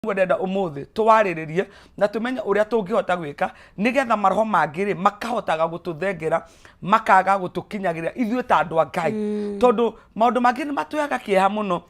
Nĩguo ndĩrenda ũmũthĩ tũwarĩrĩrie na tũmenye ũrĩa tũngĩhota gwĩka nĩgetha maroho mangĩ rĩ makahotaga gũtũthengera, makaga gũtũkinyagĩra ithuĩ ta andũ a Ngai. Tondũ maũndũ mangĩ nĩ matũheaga kĩeha mũno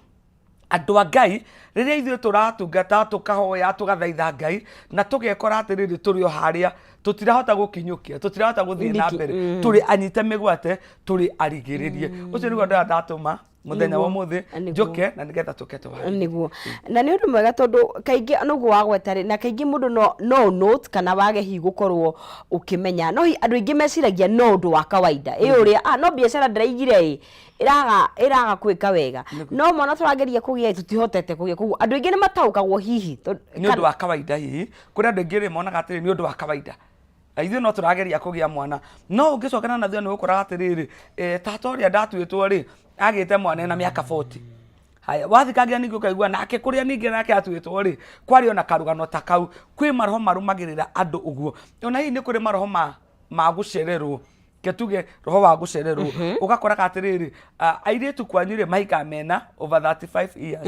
andũ a Ngai rĩrĩa ithuĩ tũratungata, tũkahoya, tũgathaitha Ngai na tũgekora atĩrĩrĩ, tũrĩ o harĩa tũtirahota gũkinyũkia, tũtirahota gũthiĩ na mbere, tũrĩ anyite mĩgwate, tũrĩ arigĩrĩrie. Ũcio nĩguo ndĩrenda ndatũma muthenya wa umuthi njuke na nigetha tuke twarie. Niguo, na nĩ ũndũ mwega tondũ kaingĩ noguo wagweta rĩ, na kaingĩ mũndũ no note kana wage hihi gũkorwo ũkĩmenya, no hihi andũ aingĩ meciragia no ũndũ wa kawaida ĩ ũrĩa no biacara ndĩraigire ĩ ĩraga gwĩka wega, no mwana tũrageria kũgĩa ĩ tũtihotete kũgĩa, koguo andũ aingĩ nĩ mataũkagwo hihi. Nĩ ũndũ wa kawaida hihi kũrĩ andũ aingĩ rĩ monaga atĩrĩ nĩ ũndũ wa kawaida, na ithuĩ no tũrageria kũgĩa mwana, no ũngĩcokera na thutha nĩ ũgũkoraga atĩrĩrĩ, tata ũrĩa ndatuĩtwo rĩ, agĩte mwana ena mĩaka 40. Haya, wathikangia ningĩ ũkaigua nake kũrĩa ningĩ nake atuĩtwo rĩ, kwarĩ ona karũgano ta kau. Kwĩ maroho marũmagĩrĩra andũ ũguo. Ona hihi nĩ kũrĩ maroho ma gũcererwo, reke tuge roho wa gũcererwo, ũgakoraga atĩrĩrĩ, airĩtu kwanyu rĩ, mahikaga mena over 35 years.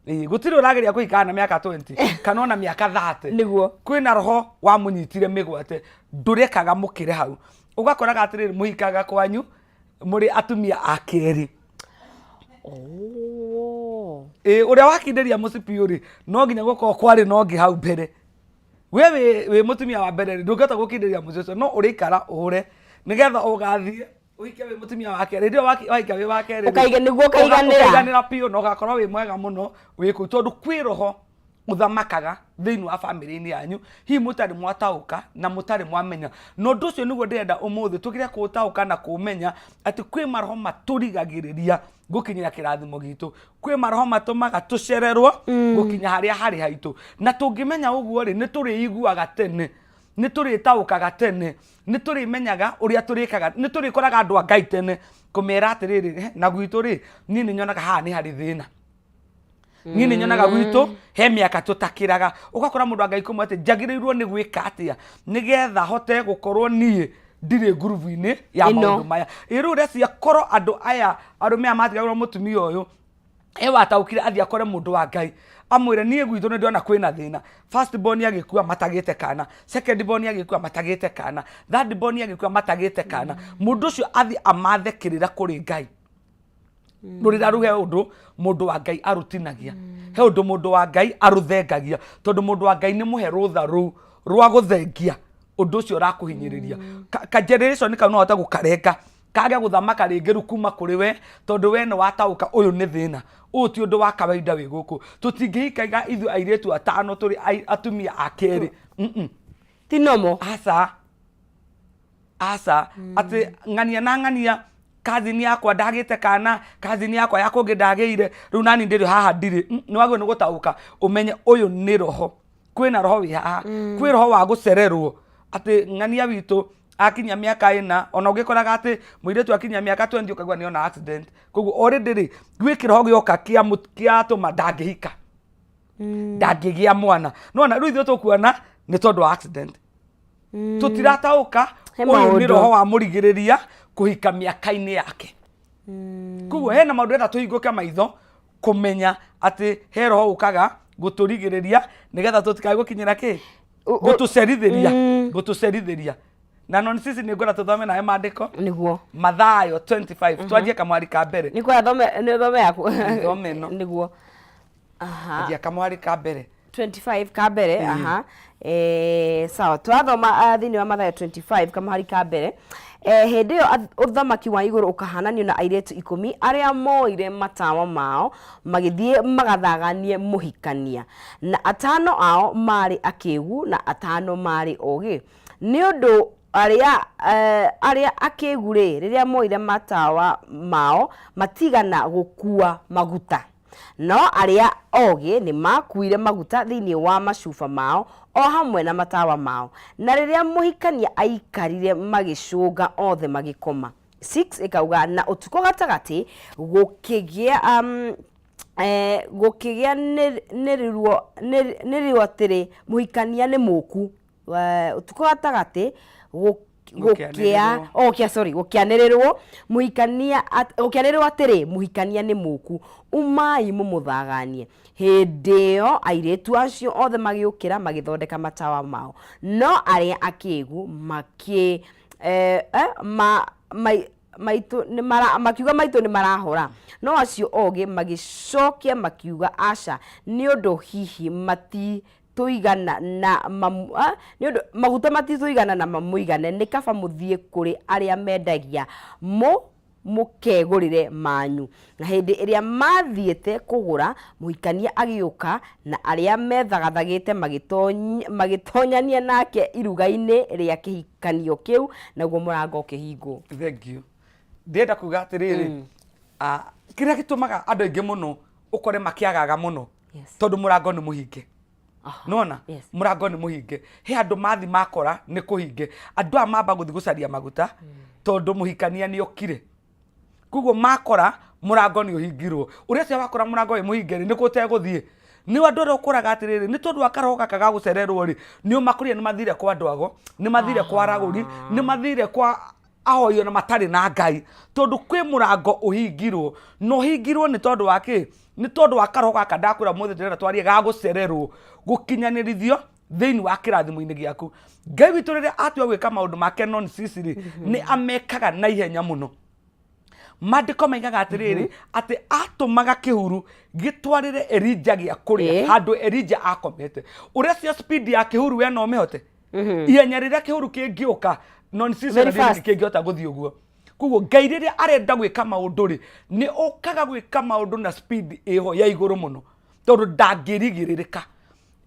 Ĩĩ, gũtirĩ ũrageria kũhika na mĩaka 20 kana ona mĩaka 30. Kwĩna roho wamũnyitire mĩgwate, ndũrekaga mũkĩre hau. Ũgakoraga atĩrĩrĩ, mũhikaga kwanyu mũrĩ atumia a kerĩ. Ĩĩ, ũrĩa wakindĩria mũcibi rĩ, no nginya gũkorwo kwarĩ na ũngĩ hau mbere. We wĩ mũtumia wa mbere rĩ, ndũngĩhota gũkindĩria mũcibi ũcio, no ũrĩikara ũhũre nĩgetha ũgathiĩ ũhike wĩ mũtumia wa kerĩ. Hĩndĩ ĩyo wahika wĩ wa kerĩ rĩ, Nĩguo ũkaiganĩra. Ũkaiganĩra biũ na ũgakorwo wĩ mwega mũno wĩ kũu, tondũ kwĩ roho ũthamakaga thĩinĩ wa bamĩrĩ-inĩ yanyu, hihi mũtarĩ mwataũka na mũtarĩ mwamenya. Na ũndũ ũcio nĩguo ndĩrenda ũmũthĩ tũgĩre kũũtaũka na kũũmenya atĩ kwĩ maroho matũrigagĩrĩria gũkinyĩra kĩrathimo gitũ, kwĩ maroho matũmaga tũcererwo gũkinya harĩa harĩ haitũ. Na tũngĩmenya ũguo rĩ, nĩ tũrĩiguaga tene, nĩ tũrĩtaũkaga tene, nĩ tũrĩmenyaga ũrĩa tũrĩkaga, nĩ tũrĩkoraga andũ a Ngai tene kũmera atĩrĩrĩ, na gwitũ rĩ, niĩ nĩ nyonaga haha nĩ harĩ thĩna. Niĩ nĩ nyonaga gwitũ he mĩaka tũtakĩraga. Ũgakora mũndũ wa Ngai kũmwe atĩ njagĩrĩirwo nĩ gwĩka atĩa nĩgetha hote gũkorwo niĩ ndirĩ ngurubu-inĩ ya Ĩno. maũndũ maya. Ĩ rĩu ũreciria korwo andũ aya arũme aya matigagĩrwo mũtumia ũyũ e wataũkire athiĩ akore mũndũ wa Ngai amwĩre niĩ gwitũ nĩ ndĩrona kwĩna thĩna. First born agĩkua matagĩte kana, second born agĩkua matagĩte kana, third born agĩkua matagĩte kana. Mũndũ ũcio athiĩ amathe kĩrĩra kũrĩ Ngai. Rũrĩra rũu he ũndũ mũndũ wa Ngai arũtinagia, he ũndũ mũndũ wa Ngai arũthengagia, tondũ mũndũ wa Ngai nĩ mũhe rũtha rũu rwa gũthengia ũndũ ũcio ũrakũhinyĩrĩria. Ka generation kau no ahote gũkarenga kage gũthamaka rĩngĩ rĩu kuma kũrĩ we, tondũ we nĩ wataũka ũyũ nĩ thĩna, ũyũ ti ũndũ wa kawaida wĩ gũkũ. Tũtingĩhikaga ithuĩ airĩtu atano tũrĩ atumia a kerĩ. Ti normal. Aca. Aca. Atĩ ng'ania na ng'ania cousin yakwa ndagĩte kana, cousin yakwa ya kũngĩ ndagĩire, rĩu nani ndĩrĩ haha ndirĩ. Nĩ wagĩrĩirwo nĩ gũtaũka ũmenye ũyũ nĩ roho. Kwĩna roho wĩ haha. Kwĩ roho wa gũcererwo atĩ ng'ania witũ akinyia mĩaka ĩna, ona ũngĩkoraga atĩ mũirĩtu akinyia mĩaka 20 ũkaigua nĩ ona accident. Koguo already rĩ, gwĩ kĩroho gĩoka kĩatũma ndangĩhika. Ndangĩgĩa mwana. Nĩwona rĩu ithuĩ tũkuona nĩ tondũ wa accident. Tũtirataũka He ũyũ nĩ maũndũ. roho wa mũrigĩrĩria kũhika mĩaka-inĩ yake. Koguo hena maũndũ enda tũhingũke maitho kũmenya atĩ he roho ũkaga gũtũrigĩrĩria nĩgetha tũtikae gũkinyĩra kĩ? Gũtũcerithĩria. Gũtũcerithĩria. Na non sisi nĩ ngwenda tũthome nawe maandĩko. Nĩguo. Mathayo 25. Twanjie kamwari ka mbere. Nĩ kwenda thome, nĩ thome yaku. Thome ĩno. Nĩguo. Aha. Anjia kamwari ka mbere. 25 ka mbere. Aha. Sawa, twathoma thĩinĩ wa Mathayo 25 kamũhari ka mbere. Hĩndĩ ĩyo ũthamaki wa igũrũ ũkahananio na airĩtu 10 arĩa moire matawa mao magĩthiĩ magathaganie mũhikania. Na atano ao maarĩ akĩgu na atano maarĩ ogĩ. Nĩ ũndũ arĩa akĩgu-rĩ, rĩrĩa moire matawa mao matigana gũkua maguta. No arĩa ogĩ nĩ maakuire maguta thĩinĩ wa macuba mao o hamwe na matawa mao. Na rĩrĩa mũhikania aikarire magĩcũnga othe magĩkoma. 6 ĩkauga, na ũtukũ gatagatĩ gũkĩgĩa gũkĩgĩa nĩrĩo atĩrĩ, mũhikania nĩ mũku. Ũtukũ gatagatĩ Gũkĩa Gũkĩanĩrĩrwo. oh, gũkĩa sorry gũkĩanĩrĩrwo mũhikania gũkĩanĩrĩrwo atĩrĩ, mũhikania nĩ mũku, umai mũmũthaganie. Hĩndĩ ĩyo airĩtu acio othe magĩũkĩra magĩthondeka matawa mao. No arĩa akĩgu makĩ eh, eh, ma, mai, maitũ nĩ mara, makiuga maitũ nĩ marahora. No acio ogĩ magĩcokia makiuga aca, nĩ ũndũ hihi mati tũigana na mamu, ah, nĩ ũndũ maguta matitũigana na mamũigane, nĩ kaba mũthiĩ kũrĩ arĩa mendagia mũ mũkegũrĩre manyu. Na hĩndĩ ĩrĩa maathiĩte kũgũra, mũhikania agĩũka, na arĩa methagathagĩte magĩtonyania nake iruga-inĩ rĩa kĩhikanio kĩu, naguo mũrango ũkĩhingwo. Thank you. Ndĩrenda kuga atĩrĩrĩ, ah, kĩrĩa gĩtũmaga andũ aingĩ mũno ũkore makĩagaga mũno tondũ mũrango nĩ mũhinge. Nona mũrango nĩ mũhinge. He andũ mathi makora nĩ kũhinge. Andũ aya mamba gũthiĩ gũcaria maguta tondũ mũhikania nĩ okire. Koguo makora mũrango nĩ ũhingirwo. Ũrĩa ũcio wakora mũrango wĩ mũhinge rĩ, nĩkũ ũtegũthiĩ? Nĩ andũ arĩa ũkoraga atĩrĩrĩ, nĩ tondũ wa karoho gaka ga gũcererwo rĩ, nĩ ũmakorire nĩ mathire kwa andũ ago, nĩ mathire kwa aragũri, nĩ mathire kwa ahoi ona matarĩ na Ngai, tondũ kwĩ mũrango ũhingirwo, na ũhingirwo nĩ tondũ wa kĩ? Nĩ tondũ wa karoho gaka ndakwĩra ũmũthĩ ndĩrenda twarie ga gũcererwo, gũkinyanĩrithio thĩinĩ wa kĩrathimo-inĩ gĩaku. Ngai witũ rĩrĩa atua gwĩka maũndũ make non sisi rĩ, nĩ amekaga na ihenya mũno. Maandĩko maigaga atĩrĩrĩ, atĩ atũmaga kĩhuru gĩtwarĩre Elija gĩa kũrĩa handũ Elija akomete. Ũreciria speed ya kĩhuru we no ũmĩhote? Ihenya rĩrĩa kĩhuru kĩngĩũka non sisi Very fast. kĩngĩhota gũthiĩ ũguo. Koguo Ngai rĩrĩa arenda gwĩka maũndũ rĩ, nĩ ũkaga gwĩka maũndũ na speed ĩho ya igũrũ mũno, tondũ ndangĩrigĩrĩrĩka.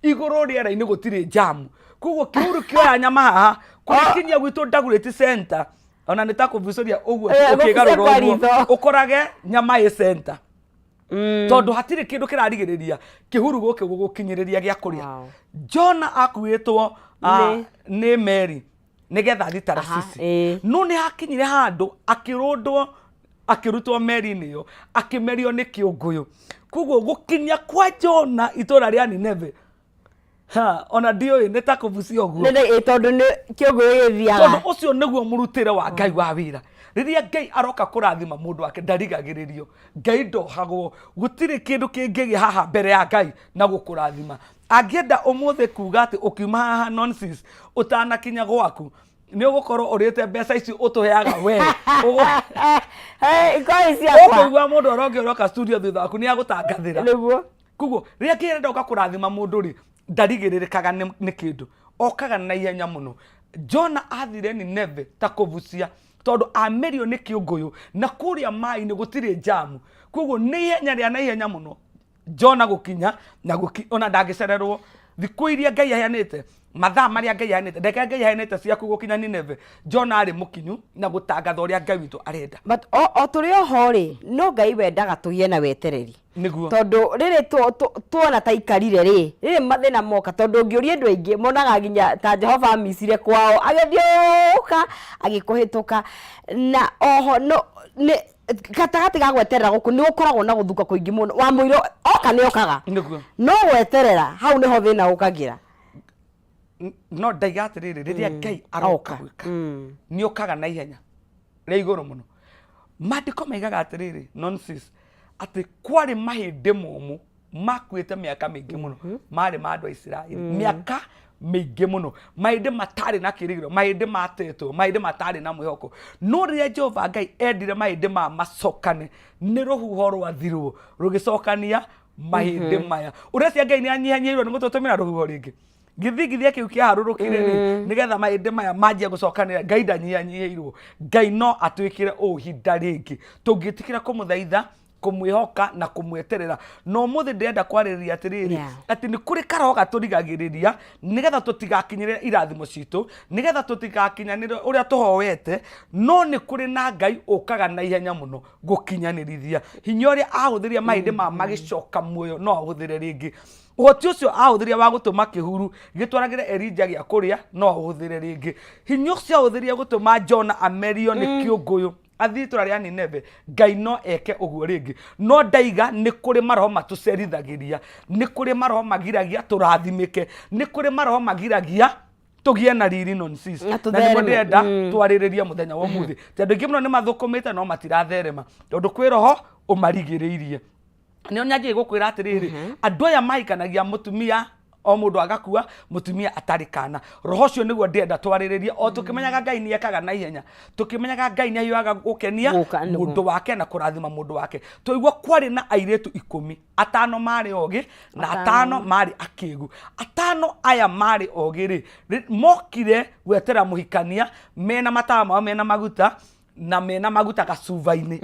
Igũrũ rĩera-inĩ gũtirĩ jamu. Koguo kĩhuru kĩoya nyama haha, kũrĩkinyia gwitũ Dagoretti Center, ona nĩ ta kũbucũria ũguo Eh, ũkĩgarũra gũbucia kwa ũguo, ritho. ũkorage nyama ĩ center. Tondũ hatirĩ kĩndũ kĩrarigĩrĩria kĩhuru gũkĩ gũgũkinyĩrĩria gĩa kũrĩa. Jona akuĩtwo nĩ meri nĩgetha athiĩ Tarasisi. No nĩ hakinyire handũ akĩrũndwo, akĩrutwo meri-inĩ ĩyo, akĩmerio nĩ kĩũngũyũ. Koguo gũkinya kwa Jona itũra rĩa Nineve, ha, ona ndiũĩ nĩ ta kũbucia ũguo. Tondũ nĩ kĩũngũyũ gĩthiaga. Tondũ ũcio nĩguo mũrutĩre wa Ngai wa wĩra. Rĩrĩa Ngai aroka kũrathima mũndũ wake ndarigagĩrĩrio. Ngai ndohagwo. Gũtirĩ kĩndũ kĩngĩgĩa haha mbere ya Ngai na gũkũrathima. Angĩenda ũmũthĩ kuga atĩ ũkiuma haha nonsense ũtanakinya gwaku nĩ ũgũkorwo ũrĩte mbeca ici ũtũheaga we. Hey, ikorwo ciakwa. Ũkũigua mũndũ aronge ũroka studio thutha waku nĩ agũtangathĩra. Nĩguo. Koguo rĩrĩa Ngai arenda gũka kũrathima mũndũ rĩ, ndarigĩrĩrĩkaga nĩ kĩndũ. Okaga na ihenya mũno. Jona athire Nineve ta kũbucia tondũ amerio nĩ kĩũngũyũ na kũrĩa maĩ-inĩ gũtirĩ jamu. Koguo nĩ ihenya rĩa na ihenya mũno Jona gũkinya na ona ndangĩcererwo. Thikũ iria Ngai aheanĩte, mathaa marĩa Ngai aheanĩte, ndagĩka Ngai aheanĩte ciaku gũkinya Nineve, Jona arĩ mũkinyu na gũtangatha ũrĩa Ngai witũ arenda. But o tũrĩ oho rĩ, no Ngai wendaga tũgĩe na wetereri. Nĩguo. Tondũ rĩrĩ tuona ta ikarire rĩ, rĩrĩ mathĩna moka, tondũ ũngĩũria andũ aingĩ monaga nginya ta Jehova amicire kwao, agĩthiũka agĩkũhĩtũka. Na oho no nĩ gatagatĩ ga gweterera gũkũ nĩ gũkoragwo na gũthuka kũingĩ mũno. Wa mũiro oka nĩ okaga. Nĩguo. No gweterera hau nĩho thĩna ũkagĩra. No ndaiga atĩrĩrĩ, rĩrĩa Ngai aroka gwĩka, nĩ okaga na ihenya rĩa igũrũ mũno. Maandĩko maigaga atĩrĩrĩ, nonsense, atĩ kwarĩ mahĩndĩ momũ makuĩte mĩaka mĩingĩ mũno, marĩ ma andũ a Isiraeli, mĩaka mĩingĩ mũno, mahĩndĩ matarĩ na kĩĩrĩgĩrĩro, mahĩndĩ matetwo, mahĩndĩ matarĩ na mwĩhoko. No rĩrĩa Jehova Ngai endire mahĩndĩ maya macokane, nĩ rũhuho rwathirwo rũgĩcokania mahĩndĩ maya. Ũreciria Ngai nĩ anyihanyihĩirwo nĩ gũtũtũmĩra rũhuho rĩngĩ? Gĩthingithia kĩu kĩaharũrũkire rĩ, nĩgetha mahĩndĩ maya manjie gũcokanĩrĩra. Ngai ndanyihanyihĩirwo. Ngai no atwĩkĩre ũũ ihinda rĩngĩ tũngĩtĩkĩra kũmũthaitha, kũmwĩhoka na kũmweterera. Na ũmũthĩ ndĩrenda kwarĩrĩria atĩrĩrĩ, atĩ nĩ kũrĩ karoho gatũrigagĩrĩria nĩgetha tũtigakinyĩre irathimo citũ, nĩgetha tũtigakinyanĩre ũrĩa tũhoete, no nĩ kũrĩ na Ngai ũkaga na ihenya mũno gũkinyanĩrithia. Hinya ũrĩa ahũthĩrire mahĩndĩ maya magĩcoka muoyo no ahũthĩre rĩngĩ. Ũhoti ũcio ahũthĩrire wa gũtũma kĩhuru gĩtwaragĩre Elija gĩa kũrĩa no ahũthĩre rĩngĩ. Hinya ũcio ahũthĩrire gũtũma Jona amerio nĩ kĩũngũyũ athiĩ itũra rĩa Nineve, Ngai no eke ũguo rĩngĩ. No ndaiga nĩ kũrĩ maroho matũcerithagĩria, nĩ kũrĩ maroho magiragia tũrathimĩke, nĩ kũrĩ maroho magiragia Tũgĩe na riri non-cease. Na Na nĩguo tũthereme. ndĩrenda twarĩrĩrie mũthenya wa ũmũthĩ. Ti andũ aingĩ mũno nĩ mathũkũmĩte no matiratherema tondũ kwĩ roho ũmarigĩrĩirie. Nĩ nyanjie gũkwĩra atĩrĩrĩ, andũ aya mahikanagia mũtumia o mũndũ agakua mũtumia atarĩ kana, roho ũcio nĩguo ndĩrenda twarĩrĩrie, o tũkĩmenyaga Ngai nĩ ekaga na ihenya, tũkĩmenyaga Ngai nĩ ahiũhaga gũkenia Gũka, nĩguo. Mũndũ wake na kũrathima mũndũ wake. Twaigua kwarĩ na airĩtu 10, atano marĩ ogĩ na atano marĩ akĩgu. Atano aya marĩ ogĩ rĩ, mokire gwetera mũhikania mena matawa mao mena maguta na mena maguta gacuba-inĩ,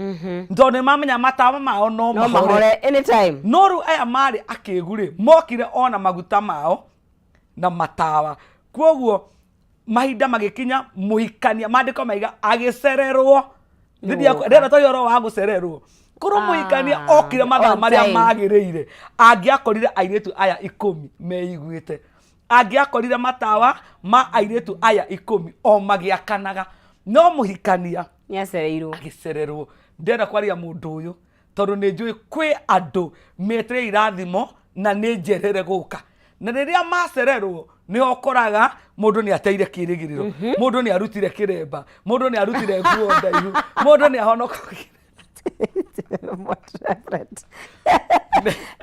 tondũ nĩ mamenya matawa mao no no mahore mahore anytime. No rĩu aya marĩ akĩgu rĩ, mokire ona maguta mao na matawa. Kwoguo mahinda magĩkinya, mũhikania, maandĩko maiga, agĩcererwo. Ndĩrenda twaria ũhoro wa gũcererwo. Korwo mũhikania okire mathaa on marĩa time. Magĩrĩire, angĩakorire airĩtu aya 10 meiguĩte, angĩakorire matawa ma airĩtu aya 10 o magĩakanaga, no mũhikania nĩ acereirwo. Agĩcererwo. Ndĩrenda kwaria mũndũ ũyũ tondũ nĩ njũĩ kwĩ andũ metereire irathimo na nĩ njerere gũka, na rĩrĩa macererwo nĩho ũkoraga mũndũ nĩ ateire kĩrĩgĩrĩro, mũndũ nĩ arutire kĩremba, mũndũ nĩ arutire nguo ndaihu, mũndũ nĩ ahonokokire.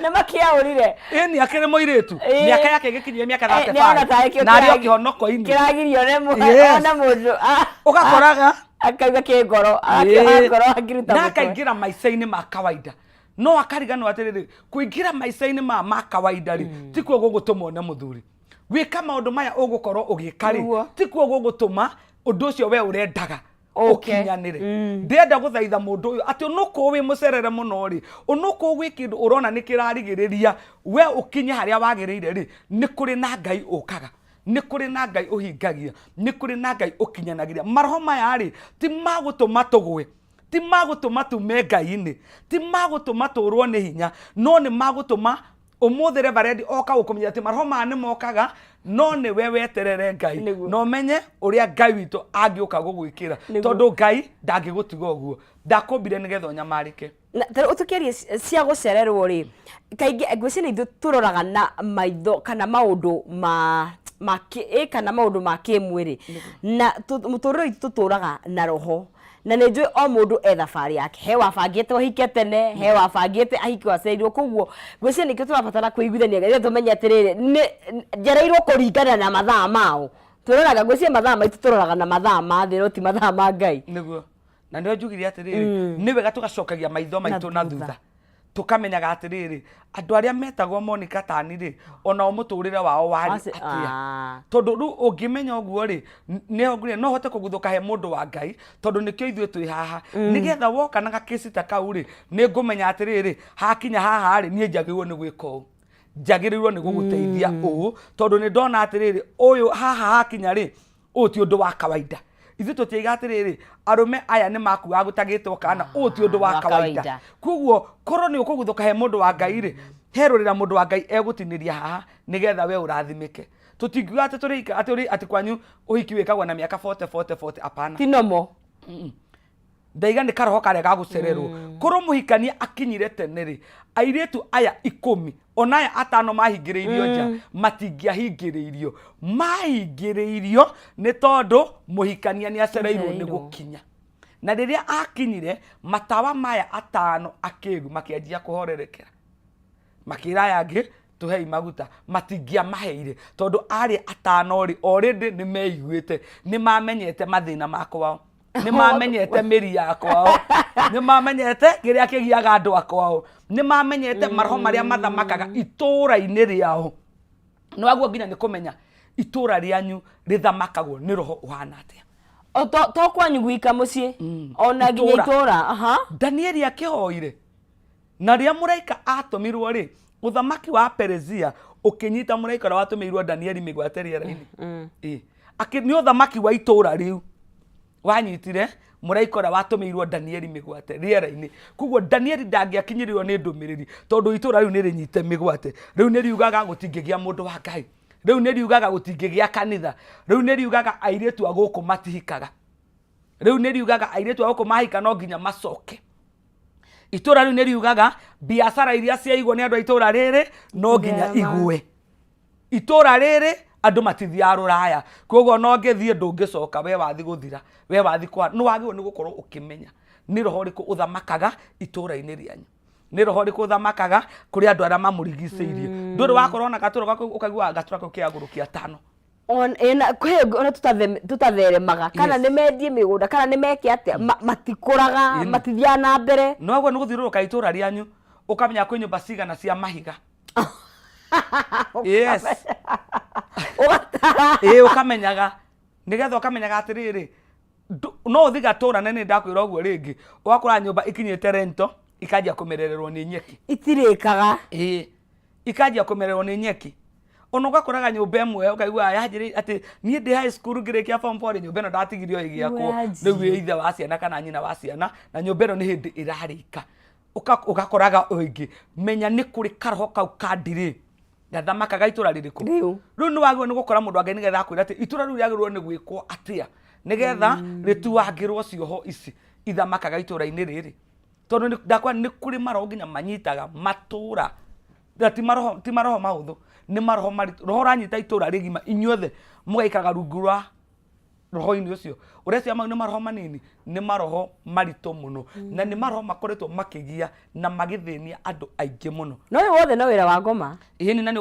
Nĩ makĩaũrire. Ĩni akĩrĩ mũirĩtu, mĩaka yake ĩgĩkinyia mĩaka nĩona tarĩ 35 kĩo na arĩ o kĩhonoko-inĩ. Kĩragirio nĩ ona mũndũ Ũgakoraga akauga kĩngoro, akĩoha ngoro akĩruta na mũtwe. Akaingĩra maica-inĩ ma kawaida, no akariganĩrwo atĩrĩrĩ, kũingĩra maica-inĩ ma kawaida rĩ, tikuo gũgũtũma one mũthuri. Gwĩka maũndũ maya ũgũkorwo ũgĩka rĩ, tikuo gũgũtũma ũndũ ũcio we ũrendaga ũkinyanĩre. Ndĩrenda gũthaitha mũndũ ũyũ atĩ ũnũkũ wĩ mũcerere mũno rĩ, ũnũkũ gwĩ kĩndũ ũrona nĩ kĩrarigĩrĩria we ũkinye harĩa wagĩrĩire rĩ, nĩ kũrĩ na Ngai ũkaga, nĩ kũrĩ na Ngai ũhingagia, nĩ kũrĩ na Ngai ũkinyanagĩria. Maroho maya rĩ, ti magũtũma tũgwe, ti magũtũma tume Ngai-inĩ, ti magũtũma tũrwo nĩ hinya, no nĩ magũtũma ũmũthĩ reverend oka gũkũmenya atĩ maroho maya nĩ mokaga, no nĩwe weterere Ngai na ũmenye ũrĩa Ngai witũ angĩũka gũgwĩkĩra, tondũ Ngai ndangĩgũtiga ũguo, ndakũmbire nĩgetha ũnyamarĩke. Na ta rĩu tũkĩaria cia gũcererwo rĩ, kaingĩ ngwĩciria nĩ ithuĩ tũroraga na maitho kana maũndũ ma ma kĩ kana maũndũ ma kĩmwĩrĩ, na mũtũrĩre witũ tũtũraga na roho, na nĩ njũĩ o mũndũ e thabarĩ yake. He wabangĩte ũhike tene, he wabangĩte ahike acereirwo. Koguo ngwĩciria nĩkĩo tũrabatara kũiguithania nĩgetha tũmenye atĩrĩrĩ, nĩ njereirwo kũringana na mathaa mao. Tũroraga, ngwĩciria mathaa maitũ tũroraga na mathaa ma thĩ no ti mathaa ma Ngai. Nĩguo na nĩo njugire atĩrĩrĩ, nĩ wega tũgacokagia maitho maitũ na thutha. Thutha tũkamenyaga atĩrĩrĩ, andũ arĩa metagwo Monica Tani rĩ, onao mũtũrĩre wao warĩ atĩa? Tondũ rĩu ũngĩmenya ũguo rĩ, nĩho ngwĩra no hote kũguthũka he mũndũ wa Ngai, tondũ nĩkĩo ithuĩ twĩ haha, nĩgetha woka na gakĩci ta kau rĩ, nĩ ngũmenya atĩrĩrĩ, hakinya haha rĩ, niĩ njagĩrĩirwo nĩ gwĩka ũũ, njagĩrĩirwo nĩ gũgũteithia ũũ, tondũ nĩ ndona atĩrĩrĩ, ũyũ haha hakinya rĩ, ũyũ ti ũndũ wa kawaida. Ithuĩ tũtiaiga atĩrĩrĩ, arũme aya nĩ makuaga gũtagĩtwo kana ũyũ ti ũndũ wa wa kawaida. Kawaida. Koguo korwo nĩ ũkũguthũka he mũndũ wa Ngai rĩ, he rũrĩra mũndũ wa Ngai egũtinĩria haha nĩgetha we ũrathimĩke. Tũtingiuga atĩ tũrĩ atĩ ũrĩ atĩ kwanyu ũhiki wĩkagwo na mĩaka 40 40 40, apana. Ti normal. Ndaiga nĩ karoho karĩa ga gũcererwo. Korwo mũhikania akinyire tene rĩ, airĩtu aya 10 ona aya atano mahingĩrĩirio nja matingĩahingĩrĩirio. Mahingĩrĩirio nĩ tondũ mũhikania nĩ acereirwo nĩ Acereirwo. gũkinya. Na rĩrĩa akinyire, matawa maya atano akĩgu makĩanjia kũhorerekera, makĩra aya angĩ, "Tũhei maguta." Matingĩamaheire tondũ arĩa atano rĩ, already nĩ meiguĩte, nĩ mamenyete mathĩna ma kwao, nĩ mamenyete mĩri ya kwao, nĩ mamenyete kĩrĩa kĩgiaga andũ a kwao, nĩ mamenyete maroho marĩa mathamakaga itũũra-inĩ rĩao. Nĩ waguo nginya nĩ kũmenya itũũra rĩanyu rĩthamakagwo nĩ roho ũhana atĩa. O to kwanyu gwika mũciĩ, ona nginya Itũũra. itũũra, aha. Danieli akĩhoire, na rĩrĩa mũraika atũmirwo rĩ, ũthamaki wa Perezia ũkĩnyita mũraika ũrĩa watũmĩirwo Danieli mĩgwate rĩera-inĩ. Ĩ. Nĩ ũthamaki wa itũũra rĩu wanyitire mũraika ũrĩa watũmĩirwo Danieli mĩgwate rĩera-inĩ. Koguo Danieli ndangĩakinyĩrĩrwo nĩ ndũmĩrĩri tondũ itũũra rĩu nĩ rĩnyite mĩgwate. Rĩu nĩ riugaga gũtingĩgĩa mũndũ wa Ngai, rĩu nĩ riugaga gũtingĩgĩa kanitha, rĩu nĩ riugaga airĩtu a gũkũ matihikaga, rĩu nĩ riugaga airĩtu a gũkũ mahika no nginya macoke. Itũũra rĩu nĩ riugaga biacara iria ciaigwo nĩ andũ a itũũra rĩrĩ no nginya Gũtherema. igwe. Itũũra rĩrĩ Andũ matithiaga rũraya, koguo ona ũngĩthiĩ ndũngĩcoka, we wathi gũthira, we wathi kwa. Nĩ wagĩrĩirwo nĩ gũkorwo ũkĩmenya nĩ roho ũrĩkũ ũthamakaga itũra-inĩ rĩanyu, nĩ roho ũrĩkũ ũthamakaga kũrĩ andũ arĩa mamũrigicĩirie. Ndũrĩ wakorwo na gatũra gaku ũkaiguaga gatũra kau kĩagũrũkia tano. Ĩna kwĩ ona tũtatheremaga kana nĩ mendie mĩgũnda kana nĩ meke atĩa, matikũraga, matithiaga na mbere. No ũguo nĩ gũthiũrũrũka itũra rĩanyu ũkamenya kwĩ nyũmba cigana cia mahiga. Yes. Ũgatara. Ĩĩ, ũkamenyaga nĩgetha ũkamenyaga atĩrĩrĩ, no ũthiĩ gatũra na nĩ ndakwĩra ũguo rĩngĩ, ũgakora nyũmba ikinyĩte rento ikanjia kũmerererwo nĩ nyeki. Itirĩkaga. Ĩĩ, ikanjia kũmererwo nĩ nyeki. Ona ũgakoraga nyũmba ĩmwe ũkaigua yanjĩrĩ atĩ niĩ ndĩ high school ngĩrĩkia form 4 nyũmba ĩno ndatigirio ĩgĩakwo. Wanjie. Rĩu wĩ ithe wa ciana kana nyina wa ciana na nyũmba ĩno nĩ hĩndĩ ĩrarĩka. Ũgakoraga ũngĩ menya nĩ kũrĩ karoho kau ka ndirĩ gathamakaga itũra rĩrĩkũ. Rĩu. Rĩu nĩ wagĩrĩirwo nĩ gũkora mũndũ wa Ngai nĩgetha akwĩre atĩ itũra rĩu rĩagĩrĩirwo nĩ gwĩkwo atĩa nĩgetha rĩtuangĩrwo cioho ici ithamakaga itũra-inĩ rĩrĩ, tondũ ndakwĩra nĩ kũrĩ maroho nginya manyitaga matũra, na ti maroho, ti maroho mahũthũ, nĩ maroho maritũ. Roho ũranyita itũra rĩgima inyuothe mũgaikaraga rungu rwa roho-inĩ ũcio. Ũreciria mau nĩ maroho manini? Nĩ maroho maritũ mũno, na nĩ maroho makoretwo makĩgia na magĩthĩnia andũ aingĩ mũno. Na ũyũ wothe no wĩra wa ngoma. Ĩni, na nĩ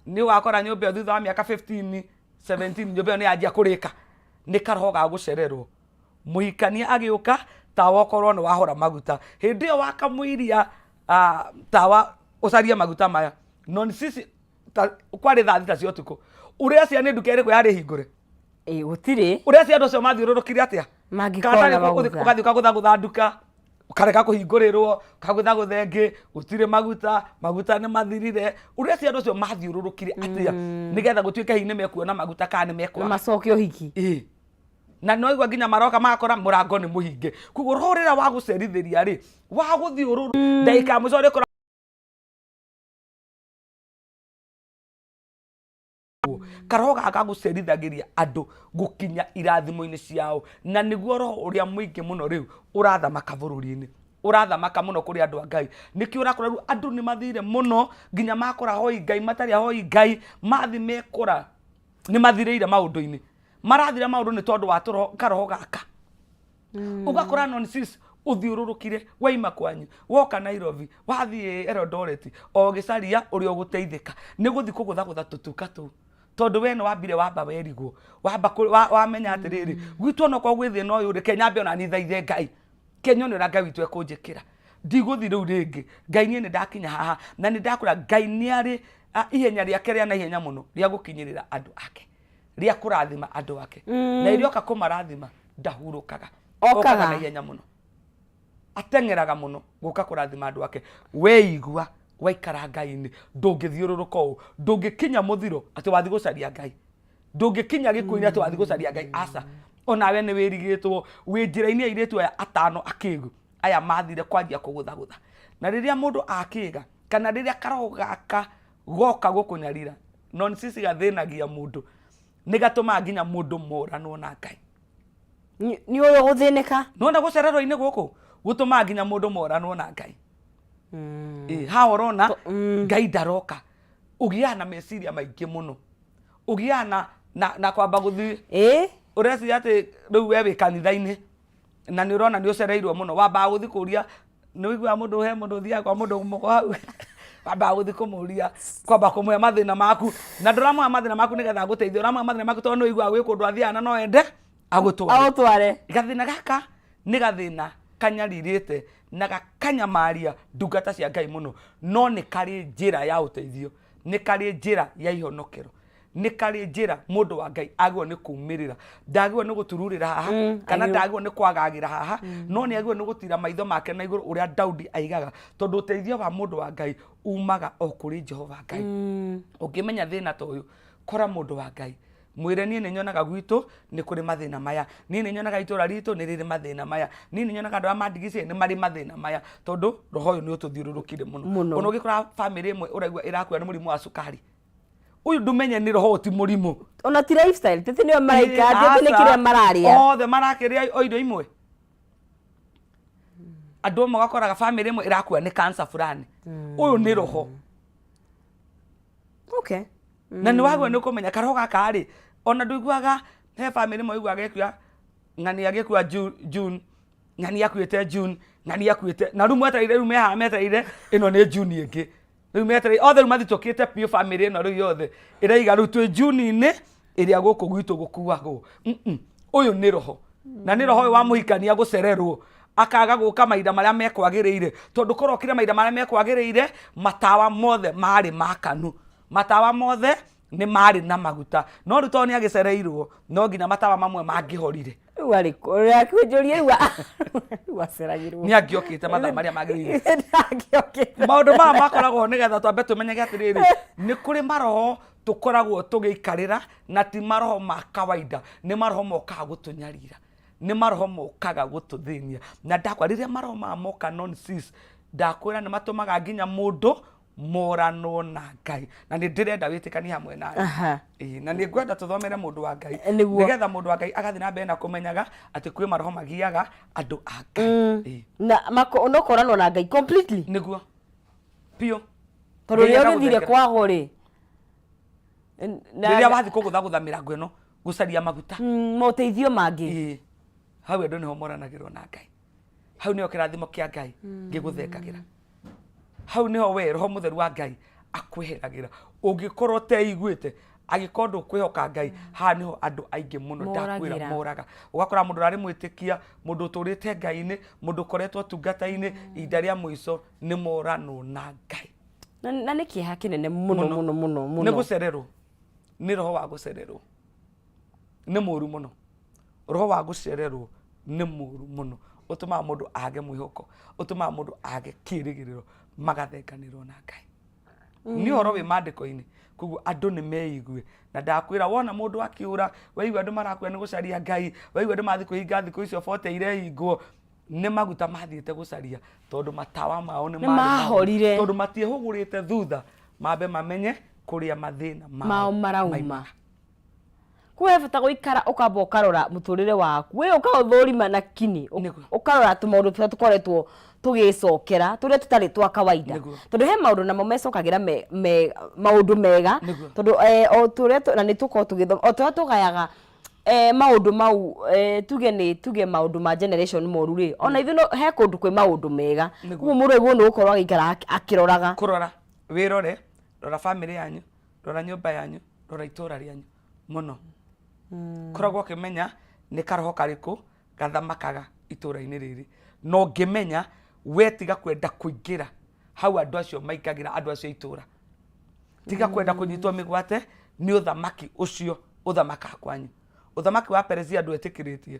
ũgakora nyũmba ĩyo thutha wa mĩaka 15 17 nyũmba ĩyo nĩ yanjia kũrĩka nĩ karoho ga gũcererwo. Mũhikania agĩũka, tawa ũkorwo nĩ wahora maguta. Hĩndĩ ĩyo wakamũiria tawa ũcarie maguta maya, no sisi kwarĩ thaa 6 cia ũtukũ. Ũreciria nĩ nduka ĩrĩkũ yarĩ hingũre? Ĩ, gũtirĩ. Ũreciria andũ acio mathiũrũrũkire atĩa? Mangĩkorwo Kana na ũthiĩ maguta. Ũgathiĩ ũkagũthagũtha nduka, ũkarega kũhingũrĩrwo, ũkagũthagũtha ĩngĩ, gũtirĩ maguta, maguta nĩ mathirire. Ũreciria andũ acio mathiũrũrũkire atĩa nĩgetha gũtuĩke hihi nĩ mekuona maguta kana nĩ mekwaga? Macoke ũhiki. Ĩĩ. Na no igua nginya maroka magakora mũrango nĩ mũhinge. Koguo roho rĩrĩa wa gũcerithĩria rĩ, wa gũthiũrũrũ ndagĩka ya mũico ũrĩkora karoho gaka gagũcerithagĩria andũ gũkinya irathimo-inĩ ciao, na nĩguo roho ũrĩa mũingĩ mũno rĩu ũrathamaka bũrũri-inĩ, ũrathamaka mũno kũrĩ andũ a Ngai. Nĩkĩo ũrakora rĩu andũ nĩ mathire mũno nginya makora hoi Ngai matarĩ ahoi Ngai, mathi mekora nĩ mathirĩire maũndũ-inĩ. Marathira maũndũ nĩ tondũ wa tũroho, karoho gaka. Ũgakora non sis ũthiũrũrũkire, waima kwanyu woka Nairobi, wathiĩ Eldoret, o ũgĩcaria ũrĩa ũgũteithĩka, nĩ gũthiĩ kũgũthagũtha tũtuka tũu, tondũ we nĩ wambire wamba werigwo, wamba wamenya atĩrĩrĩ, gwitũ onokorwo gwĩ thĩna ũyũ rĩ, kenya mbe ona niĩ thaithe Ngai, kenya one ũrĩa Ngai witũ ekũnjĩkĩra, ndigũthiĩ rĩu rĩngĩ. Ngai niĩ nĩ ndakinya haha na nĩ ndakwĩra Ngai nĩ arĩ ihenya rĩake rĩa naihenya mũno rĩa gũkinyĩrĩra andũ ake, rĩa kũrathima andũ ake, na rĩrĩa oka kũmarathima ndahurũkaga. Okaga. Okaga na ihenya mũno, ateng'eraga mũno gũka kũrathima andũ ake. Weigua waikara Ngai-inĩ, ndũngĩthiũrũrũka ũũ, ndũngĩkinya mũthiro atĩ wathiĩ gũcaria Ngai, ndũngĩkinya gĩkuũ-inĩ atĩ wathiĩ gũcaria Ngai, aca. Onawe nĩ wĩrigĩtwo wĩ njĩra-inĩ ya airĩtu aya atano akĩgu aya mathire kwanjia kũgũthagũtha. Na rĩrĩa mũndũ akĩga kana rĩrĩa karoho gaka goka gũkũnyarira, non sisi gathĩnagia mũndũ, nĩ gatũmaga nginya mũndũ moranwo na Ngai. Nĩ ũyũ gũthĩnĩka. Nĩwona gũcererwo-inĩ gũkũ gũtũmaga nginya mũndũ moranwo na Ngai. Ĩ, haha ũrona Ngai ndaroka, ũgĩaga na meciria maingĩ mũno, ũgĩaga na kwamba gũthiĩ. Ũreciria atĩ rĩu we wĩ kanitha-inĩ na nĩ ũrona nĩ ũcereirwo mũno, wambaga gũthiĩ kũria, nĩ ũiguaga mũndũ, he mũndũ ũthiaga kwa mũndũ mũkũ hau, wambaga gũthiĩ kũmũria, kwamba kũmũhe mathĩna maku, na ndũramũhe mathĩna maku nĩgetha agũteithie, ũramũhe mathĩna maku tondũ nĩ ũiguaga gwĩ kũndũ athiaga na no ende agũtware. Agũtware. Gathĩna gaka nĩ gathĩna kanyarirĩte na gakanyamaria ndungata cia Ngai mũno, no nĩ karĩ njĩra ya ũteithio, nĩ karĩ njĩra ya ihonokero, nĩ karĩ njĩra mũndũ wa Ngai agĩrĩirwo nĩ kumĩrĩra. Ndagĩrĩirwo nĩ gũtururĩra haha, kana ndagĩrĩirwo nĩ kwagagĩra haha, no nĩ agĩrĩirwo nĩ gũtira maitho make na igũrũ ũrĩa Daudi aigaga, tondũ ũteithio wa mũndũ wa Ngai umaga o kũrĩ Jehova Ngai. Ũngĩmenya thĩna ta ũyũ, kora mũndũ wa Ngai, mwĩre niĩ nĩ nyonaga gwitũ nĩ kũrĩ mathĩna maya, niĩ nĩ nyonaga itũra ritũ nĩ rĩrĩ mathĩna maya, niĩ nĩ nyonaga andũ arĩa mandigicĩirie nĩ marĩ mathĩna maya, tondũ roho ũyũ nĩ ũtũthiũrũrũkire mũno. Mũno. Ona ũngĩkora bamĩrĩ ĩmwe ũraigua ĩrakua nĩ mũrimũ wa cukari, ũyũ ndũmenye nĩ roho ti mũrimũ. Ona ti lifestyle, tĩtĩ nĩo maraikara, tĩtĩ nĩ Aca. kĩrĩa mararĩa. Othe marakĩrĩa o irio imwe. Andũ amwe ũgakoraga bamĩrĩ ĩmwe ĩrakua nĩ cancer fulani, ũyũ nĩ roho. Na nĩ wagwo nĩ kũmenya karoho gaka rĩ, ona ndũiguaga he bamĩrĩ ĩmwe ũiguaga ĩkiuga ng'ani agĩkua June, ng'ani akuĩte June, ng'ani akuĩte, na rĩu mwetereire, rĩu me haha metereire ĩno nĩ June ĩngĩ, rĩu metereire othe, rĩu mathitũkĩte biũ bamĩrĩ ĩno rĩu yothe ĩraiga rĩu twĩ June-inĩ ĩrĩa gũkũ gwitũ gũkuagwo. Ũyũ nĩ roho, na nĩ roho ũyũ wa mũhikania gũcererwo akaga gũka mahinda marĩa mekwagĩrĩire, tondũ korwo okire mahinda marĩa mekwagĩrĩire, matawa mothe marĩ makanu, matawa mothe nĩ marĩ na maguta, no rĩu tondũ nĩ agĩcereirwo, no nginya matawa mamwe mangĩhorire. Rĩu arĩ kũ? Ũrakĩnjũria rĩu rĩu aceragĩrwo. Nĩ angĩokĩte mathaa marĩa magĩrĩire. Ndangĩokĩte. Maũndũ maya makoragwo nĩgetha twambe tũmenyage atĩrĩrĩ, nĩ kũrĩ maroho tũkoragwo tũgĩikarĩra na ti maroho ma kawaida, nĩ maroho mokaga gũtũnyarira, nĩ maroho mokaga gũtũthĩnia. Na ndakwa rĩrĩa maroho maya moka non cease, ndakwĩra nĩ matũmaga nginya mũndũ moranwo na Ngai. Na nĩ ndĩrenda wĩtĩkanie hamwe na niĩ. Na nĩ ngwenda tũthomere mũndũ wa Ngai, nĩgetha mũndũ wa Ngai agathiĩ na mbere na kũmenyaga atĩ kwĩ maroho magiaga andũ a Ngai. Na no kũranwo na Ngai completely. Nĩguo biũ. Tondũ rĩrĩa ũgĩthire kwagwo rĩ, rĩrĩa wathiĩ kũgũthagũtha mĩrango ĩno gũcaria maguta, moteithio mangĩ, hau andũ nĩho moranagĩrwo na Ngai. Hau nĩho kĩrathimo kĩa Ngai gĩgũthengagĩra. Hau nĩho we roho mũtheru wa Ngai akweheragĩra. Ũngĩkorwo ũteiguĩte, angĩkorwo ndũkwĩhoka Ngai, haha nĩho andũ aingĩ mũno ndakwĩra moraga. Ũgakora mũndũ ũrarĩ mwĩtĩkia, mũndũ ũtũrĩte Ngai-inĩ, mũndũ ũkoretwo ũtungata-inĩ, ihinda rĩa mũico nĩ moranwo na Ngai. Na nĩ kĩeha kĩnene mũno mũno mũno mũno. Nĩ gũcererwo, nĩ roho wa gũcererwo, nĩ mũru mũno. Roho wa gũcererwo nĩ mũru mũno, ũtũmaga mũndũ age mwĩhoko, ũtũmaga mũndũ age kĩrĩgĩrĩro, magathenganĩrwo na Ngai. Nĩ ũhoro wĩ maandĩko-inĩ, koguo andũ nĩ meigue. Na ndakwĩra wona mũndũ akĩũra, waigua andũ marakua nĩ gũcaria Ngai, waigua andũ marathiĩ kwĩhinga thikũ icio bote irehingwo, nĩ maguta mathiĩte gũcaria, tondũ matawa mao nĩ Nĩ mahorire. Tondũ matiĩhũgũrĩte thutha mambe mamenye kũrĩa mathĩna mao marauma. Kwa he bata gũikara ũkamba ũkarora mũtũrĩre waku we ũkaũthũrima na kini ũkarora tũmaũndũ tũrĩa tũkoretwo tũgĩcokera tũrĩa tũtarĩ twa kawaida, tondũ he maũndũ namo mecokagĩra me, me, maũndũ mega, tondũ o tũrĩa na nĩ tũkorwo tũgĩthoma o tũrĩa tũgayaga maũndũ mau, tuge nĩ tuge maũndũ ma generation moru rĩ, ona ithuĩ no he kũndũ kwĩ maũndũ mega. Koguo mũndũ agĩrĩirwo nĩ gũkorwo agĩikara akĩroraga. Kũrora, wĩrore, rora bamĩrĩ yanyu, rora nyũmba yanyu, rora itũra rĩanyu mũno. Koragwo ũkĩmenya nĩ karoho karĩkũ gathamakaga itũra-inĩ rĩrĩ, na ũngĩmenya we tiga kwenda kũingĩra hau andũ acio maingagĩra, andũ acio a itũra, tiga kwenda kũnyitwo mĩgwate nĩ ũthamaki ũcio ũthamakaga kwanyu. Ũthamaki wa Perezia ndwetĩkĩrĩtie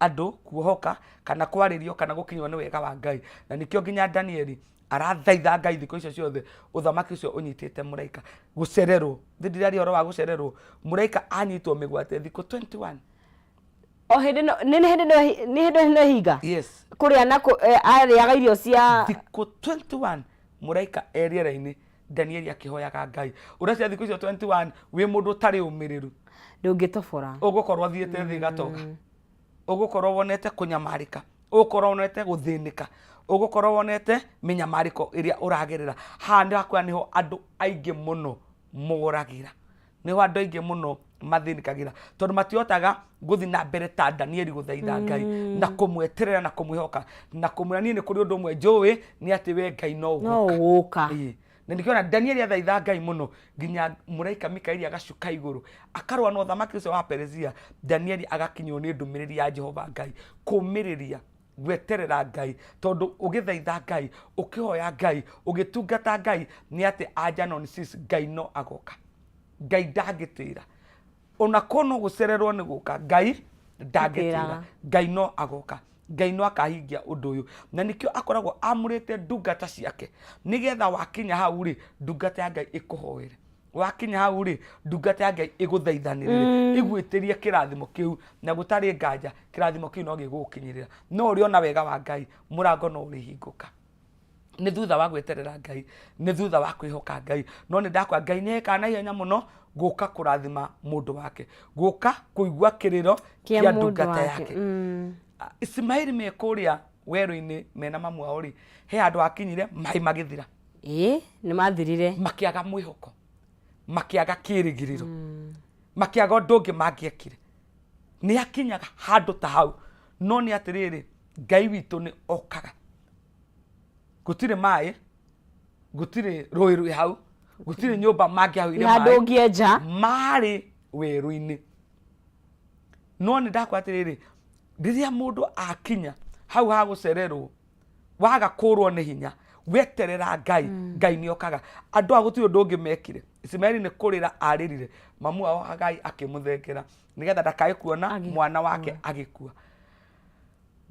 andũ kuohoka kana kwarĩrio kana gũkinywo nĩ wega wa Ngai, na nĩkĩo nginya Danieli arathaitha Ngai thikũ icio ciothe ũthamaki ũcio ũnyitĩte mũraika gũcererwo. Thĩ ndiraria ũhoro wa gũcererwo, mũraika anyitwo mĩgwate thikũ 21. O hĩndĩ no nĩ hĩndĩ no nĩ hĩndĩ no hinga. Yes. Kũrĩa na arĩaga irio cia thikũ 21 mũraika e rĩera-inĩ, Danieli akĩhoyaga Ngai. Ũreciria thikũ icio 21 wĩ mũndũ ũtarĩ ũmĩrĩru, ndũngĩtobora, ũgũkorwo thiĩte thĩ gatoga, ũgũkorwo wonete kũnyamarĩka, ũgũkorwo wonete gũthĩnĩka, ũgũkorwo wonete mĩnyamarĩko ĩrĩa ũragerera. Haha nĩ hakuona nĩho andũ aingĩ mũno moragĩra, nĩho andũ aingĩ mũno mathĩnĩkagĩra, tondũ matihotaga gũthiĩ na mbere ta Danieli gũthaitha Ngai na kũmweterera na kũmwĩhoka na kũmwĩra niĩ nĩ kũrĩ ũndũ ũmwe njũĩ nĩ atĩ we Ngai no no ũgũka. Ĩĩ. Na nĩkĩo ona Danieli athaitha Ngai mũno nginya mũraika Mikaeli agacuka igũrũ akarũa na ũthamaki ũcio wa Perezia. Danieli agakinywo nĩ ndũmĩrĩri ya Jehova Ngai, kũmĩrĩria gweterera Ngai, tondũ ũgĩthaitha Ngai, ũkĩhoya Ngai, ũgĩtungata Ngai, nĩ atĩ anja non cease, Ngai no agoka. Ngai ndangĩtĩra. Ona korwo no gũcererwo nĩ gũka, Ngai ndangĩtĩra. Ngai no agoka. Ngai no akahingia ũndũ ũyũ. Na nĩkĩo akoragwo amũrĩte ndungata ciake, nĩgetha wakinya hau rĩ, ndungata ya Ngai ĩkũhoere. Wakinya hau rĩ, ndungata ya Ngai ĩgũthaithanĩrĩre, ĩgwĩtĩrie kĩrathimo kĩu, na gũtarĩ nganja kĩrathimo kĩu no gĩgũgũkinyĩrĩra. No ũrĩona wega wa Ngai, mũrango no ũrĩhingũka. Nĩ thutha wa gweterera Ngai, nĩ thutha wa kwĩhoka Ngai. No nĩ ndakwa Ngai nĩ ekaga na ihenya mũno gũka kũrathima mũndũ wake, gũka kũigua kĩrĩro kĩa ndungata yake. Ismaili me kũrĩa werũ-inĩ mena mamu wao rĩ, he handũ hakinyire maĩ magĩthira. Ĩĩ, nĩ mathirire. Makĩaga mwĩhoko. Makĩaga kĩrĩgĩrĩro, makĩaga ũndũ ũngĩ mangĩekire. Nĩ akinyaga handũ ta hau, no nĩ atĩrĩrĩ, Ngai witũ nĩ okaga. Gũtirĩ maĩ, gũtirĩ rũĩ rwĩ hau, gũtirĩ nyũmba mangĩahũire handũ maĩ. Ũngĩenja. Marĩ werũ-inĩ. No nĩ ndakwa atĩrĩrĩ, rĩrĩa mũndũ akinya hau ha gũcererwo, waga kũrwo nĩ hinya, weterera Ngai, Ngai nĩ okaga. Andũ a gũtirĩ ũndũ ũngĩ mekire. Ismaeli nĩ kũrĩra arĩrire, mamu wao Hagai akĩmũthengera nĩgetha ndakae kuona mwana wake agĩkua.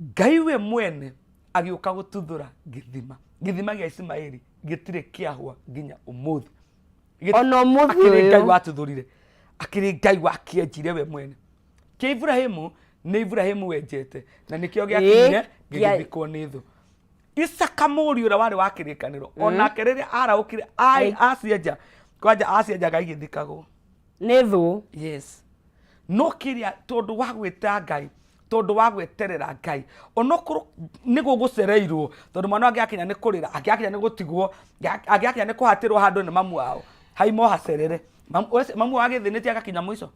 Ngai we mwene agĩũka gũtuthũra gĩthima. Gĩthima gĩa Ismaeli gĩtirĩ kĩahũa nginya ũmũthĩ. Ona ũmũthĩ Akĩrĩ Ngai ũyũ. Watuthũrire, akĩrĩ Ngai wakĩenjire we mwene. Kĩa Iburahĩmu nĩ Iburahĩmu wenjete, na nĩkĩo gĩakinyire gĩgĩthikwo nĩ thũ. Isaka mũriũ ũrĩa warĩ wa kĩrĩkanĩro, onake rĩrĩa araũkire acienja kwanja, acienjaga igĩthikagwo nĩ thũ. Yes, no kĩrĩa tondũ wa gwĩta Ngai, tondũ wa gweterera Ngai, onokorwo nĩ gũgũcereirwo, tondũ mwana angĩakinya nĩ kũrĩra, angĩakinya nĩ gũtigwo, angĩakinya nĩ kũhatĩrwo handũ nĩ mamu wao, haimo hacerere mamu wao agĩthĩnĩtie agakinya mũico.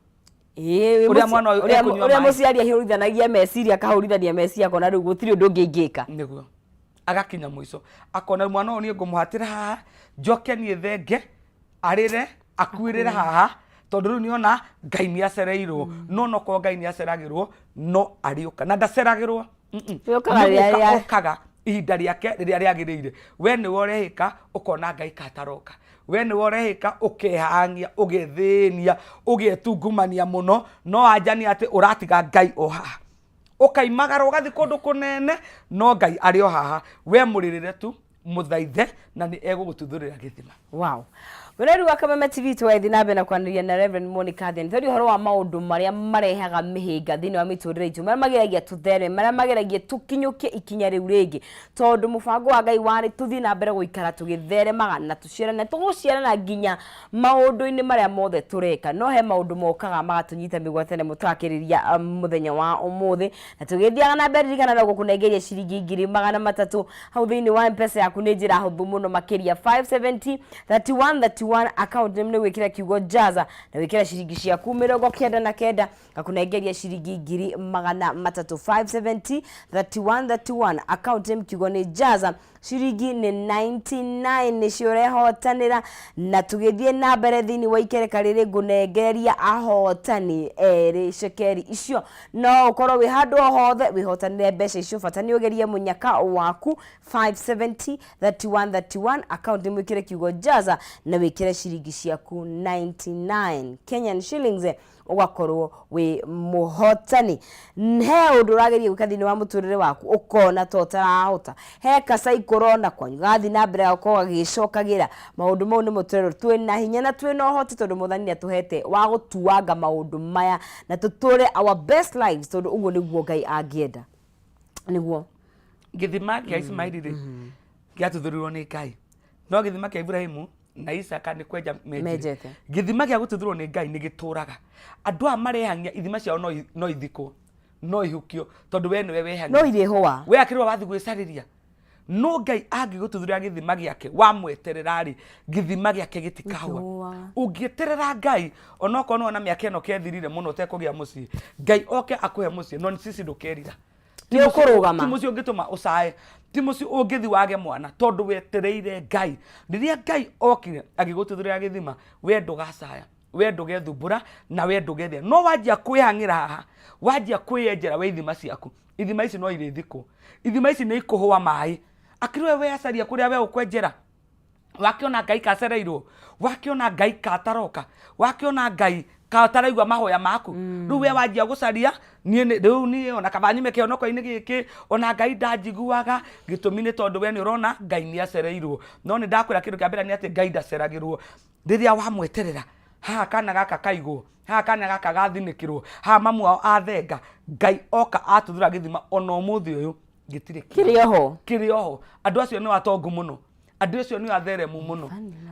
Ĩĩ, Ũrĩa mwana ũyũ ekũnyua ũrĩa maĩ. Mũciari ahũrithanagia meciria, akahũrithania meciria, akona rĩu gũtirĩ ũndũ ũngĩ ingĩka. Nĩguo agakinya mũico, akona mwana ũyũ niĩ ngũmũhatĩra haha, njoke niĩ thenge arĩre akuĩrĩre haha, tondũ rĩu nĩona Ngai nĩ acereirwo. No nokorwo Ngai nĩ aceragĩrwo, no arĩũka na ndaceragĩrwo. We ũkaga Nĩ rĩrĩa gũka okaga ihinda rĩake rĩrĩa rĩagĩrĩire. We nĩwe ũrehĩka ũkona Ngai kataroka. We nĩwe ũrehĩka ũkehang'ia, ũgethĩnia, ũgetungumania mũno, no anja nĩ atĩ ũratiga Ngai o haha, ũkaimagara ũgathiĩ kũndũ kũnene, no Ngai arĩ o haha. We mũrĩrĩre tu, mũthaithe, na nĩ egũgũtuthũrĩra gĩthima. Wow. Mwĩrori wa Kameme TV, tũrathiĩ na mbere na kwaranĩria na Reverend Monica Then. Twaria ũhoro wa maũndũ marĩa marehaga mĩhĩnga thĩinĩ wa mĩtũrĩre itũ, marĩa mageragia tũthereme, marĩa mageragia tũkinyũkie ikinya rĩu rĩngĩ, tondũ mũbango wa Ngai warĩ tũthiĩ na mbere gũikara tũgĩtheremaga na tũciarane, tũgũciarana nginya maũndũ-inĩ marĩa mothe tũreka. No he maũndũ mokaga magatũnyita mĩgwate, nĩmo tũrakĩrĩria mũthenya wa ũmũthĩ. Na tũgĩthiaga na mbere, ririkana no gũkũnengeria ciringi 300,000 hau thĩinĩ wa Mpesa yaku. Nĩ njĩra hũthũ mũno makĩria, 570 31 31, account name nĩ gwĩkĩra kiugo Jaza na gwĩkĩra ciringi ciaku 99, ngakũnengeria ciringi 300,000. 570 31 31, account name kiugo nĩ Jaza, ciringi nĩ 99 nĩcio ũrehotanĩra. Na tũgĩthiĩ na mbere thĩinĩ wa ikereka rĩrĩ, ngũnengereria ahotani erĩ cekeri icio. No ũkorwo wĩ handũ o hothe wĩhotanĩre mbeca icio, bata nĩ ũgerie mũnyaka waku, 570 31 31, account nĩ mwĩkĩre kiugo Jaza na wĩkĩre ciringi ciaku 99 Kenyan shillings, ũgakorwo wĩ mũhotani. He ũndũ ũrageria gwĩka thĩinĩ wa mũtũrĩre waku ũkona ta ũtarahota, he kacaikũ ũrona kwanyu gathiĩ na mbere gakorwo gagĩcokagĩra maũndũ mau, nĩmo tũrerwo twĩna hinya na twĩna ũhoti, tondũ Mwathani nĩ atũhete wa gũtuanga maũndũ maya na tũtũre our best lives, tondũ ũguo nĩguo Ngai angĩenda nĩguo. Gĩthima kĩa Ismaili rĩ, gĩatuthũrirwo nĩ Ngai, no gĩthima kĩa Ibrahimu na Isaka nĩ kwenja menjire. Menjete. Gĩthima gĩa gũtuthũrwo nĩ Ngai nĩ gĩtũraga. Andũ aya marehang'ia ithima ciao no ithikwo, no ihukio, tondũ we nĩwe wehang'ia. No irĩhũa. We akĩrĩwa wathiĩ gwĩcarĩria, no Ngai angĩgũtuthũrĩra gĩthima gĩake wamweterera rĩ, gĩthima gĩake gĩtikahũa. Gĩtihũaga. Ũngĩeterera Ngai, onokorwo nĩwona mĩaka ĩno kethirire mũno ũtekũgĩa mũciĩ, Ngai oke akũhe mũciĩ, no sisi ndũkerira. Nĩ ũkũrũgama. Ti mũciĩ ũngĩtũma ũcae, ti mũciĩ ũngĩthi wage mwana, tondũ wetereire Ngai. Rĩrĩa Ngai okire agĩgũtuthũrĩra gĩthima, we ndũgacaya, we ndũgethumbũra, na we ndũgethia. No wanjia kwĩhang'ĩra haha, wanjia kwĩyenjera we ithima ciaku, ithima ici no irĩthikwo, ithima ici nĩ ikũhũa maĩ. Akĩrĩ we wecaria kũrĩa we ũkwenjera, wakĩona Ngai kacereirwo, wakĩona Ngai kataroka, wakĩona Ngai kataraigua mahoya maku. Rĩu we wanjia gũcaria, niĩ rĩu niĩ ona kaba nyume kĩhonoko-inĩ gĩkĩ, ona Ngai ndanjiguaga. Gĩtũmi nĩ tondũ we nĩ ũrona Ngai nĩ acereirwo. No nĩ ndakwĩra, kĩndũ kĩa mbere nĩ atĩ Ngai ndaceragĩrwo. Rĩrĩa wamweterera haha, kana gaka kaigwo haha, kana gaka gathinĩkĩrwo haha, mamu wao athenga, Ngai oka atuthũra gĩthima, ona ũmũthĩ ũyũ gĩtirĩ kĩrĩ oho. Kĩrĩ oho. Andũ acio nĩ atongu mũno, andũ acio nĩ atheremu mũno,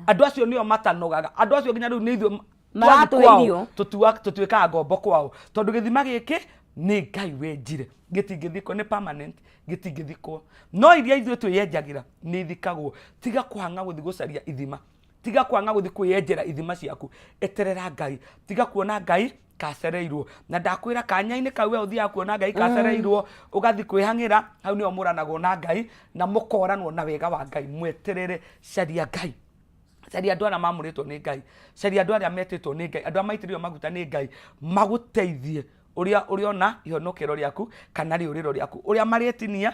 andũ acio nĩo matanogaga, andũ acio nginya rĩu nĩ ithuĩ Maratũhe kwao, irio. Tũtuĩkaga ngombo kwao, tondũ gĩthima gĩkĩ nĩ Ngai wenjire, gĩtingĩthikwo, nĩ permanent, gĩtingĩthikwo. No iria ithuĩ twĩyenjagĩra nĩ ithikagwo. Tiga kũhang'a gũthiĩ gũcaria ithima. Tiga kwanga gũthiĩ kwĩyenjera ithima ciaku. Eterera Ngai. Tiga kuona Ngai kacereirwo. Na ndakwĩra kanya-inĩ kau we ũthiaga kuona Ngai kacereirwo, ũgathiĩ kwĩhang'ĩra, hau nĩho mũranagwo na Ngai na mũkoranwo na wega wa Ngai. Mweterere, caria Ngai. Caria andũ arĩa mamũrĩtwo nĩ Ngai. Caria andũ arĩa metĩtwo nĩ Ngai, andũ arĩa maitĩrĩirio maguta nĩ Ngai, magũteithie ũrĩa ũrĩona ihonokero rĩaku kana rĩũrĩro rĩaku. Ũrĩa marĩtinia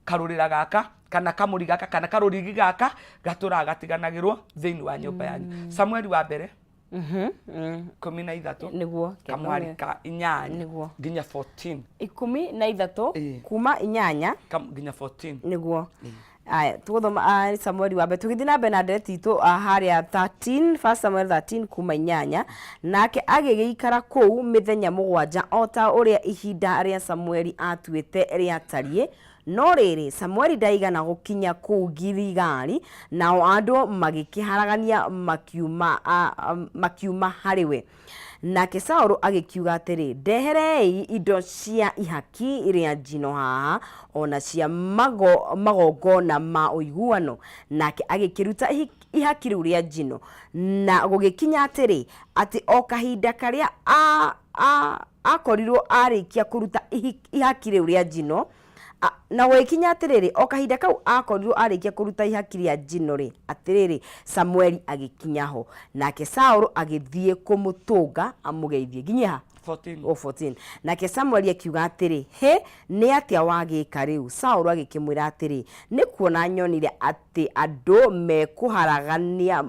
karũrĩra gaka kana kamũri gaka kana karũrigi gaka gatũraga gatiganagĩrwo thĩinĩ wa nyũmba yanyu. Samueli wa mbere 13 Nĩguo. Kamwari ka 8 Nĩguo. nginya 14. 13 kuma 8 nginya 14. Nĩguo. Aya, tũgũthoma Samueli wa mbere, tũgĩthiĩ na mbere na ndereti itũ harĩa 13, First Samuel 13 kuma 8. Nake agĩgĩikara kũu mĩthenya 7 o ta ũrĩa ihinda rĩa Samueli aatuĩte rĩatariĩ. No rĩrĩ, Samueli ndaigana gũkinya kũu Giligali, nao andũ magĩkĩharagania makiuma harĩ we. Nake Saũlũ agĩkiuga atĩrĩ, Ndeherei indo cia ihaki rĩa njino haha, o na cia magongona ma ũiguano. Nake agĩkĩruta ihaki rĩu rĩa njino. Na gũgĩkinya atĩrĩ, atĩ o kahinda karĩa aakorirũo aarĩkia kũruta ihaki rĩu rĩa njino, Na gũgĩkinya atĩrĩrĩ, o kahinda kau aakorirũo arĩkia kũruta ihaki rĩa njino-rĩ, atĩrĩrĩ, Samueli agĩkinya ho, nake Saulu agĩthiĩ kũmũtũnga amũgeithie. Nginyie ha? 14. O 14. Nake Samueli akiuga atĩrĩ, Hĩ, nĩ atĩa wagĩĩka rĩu? Saulu agĩkĩmwĩra atĩrĩ, Nĩ kuona nyonire atĩ andũ mekũharagania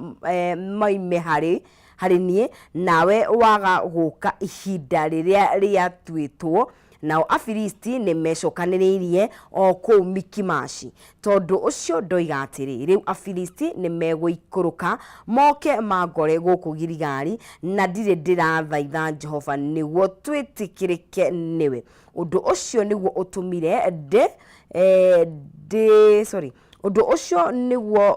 moime harĩ harĩ niĩ, nawe waga gũũka ihinda rĩrĩa rĩatuĩtwo, Nao Afilisti nĩmecokanĩrĩirie o kũu Mikimashi. Tondũ ũcio ndoiga atĩrĩ, Rĩu Afilisti nĩmegũikũrũka moke mangore gũkũ Giligali, na ndirĩ ndĩrathaitha Jehova nĩguo twĩtĩkĩrĩke nĩwe. Ũndũ ũcio nĩguo ũtũmire ndĩ, ndĩ, sorry, ũndũ ũcio nĩguo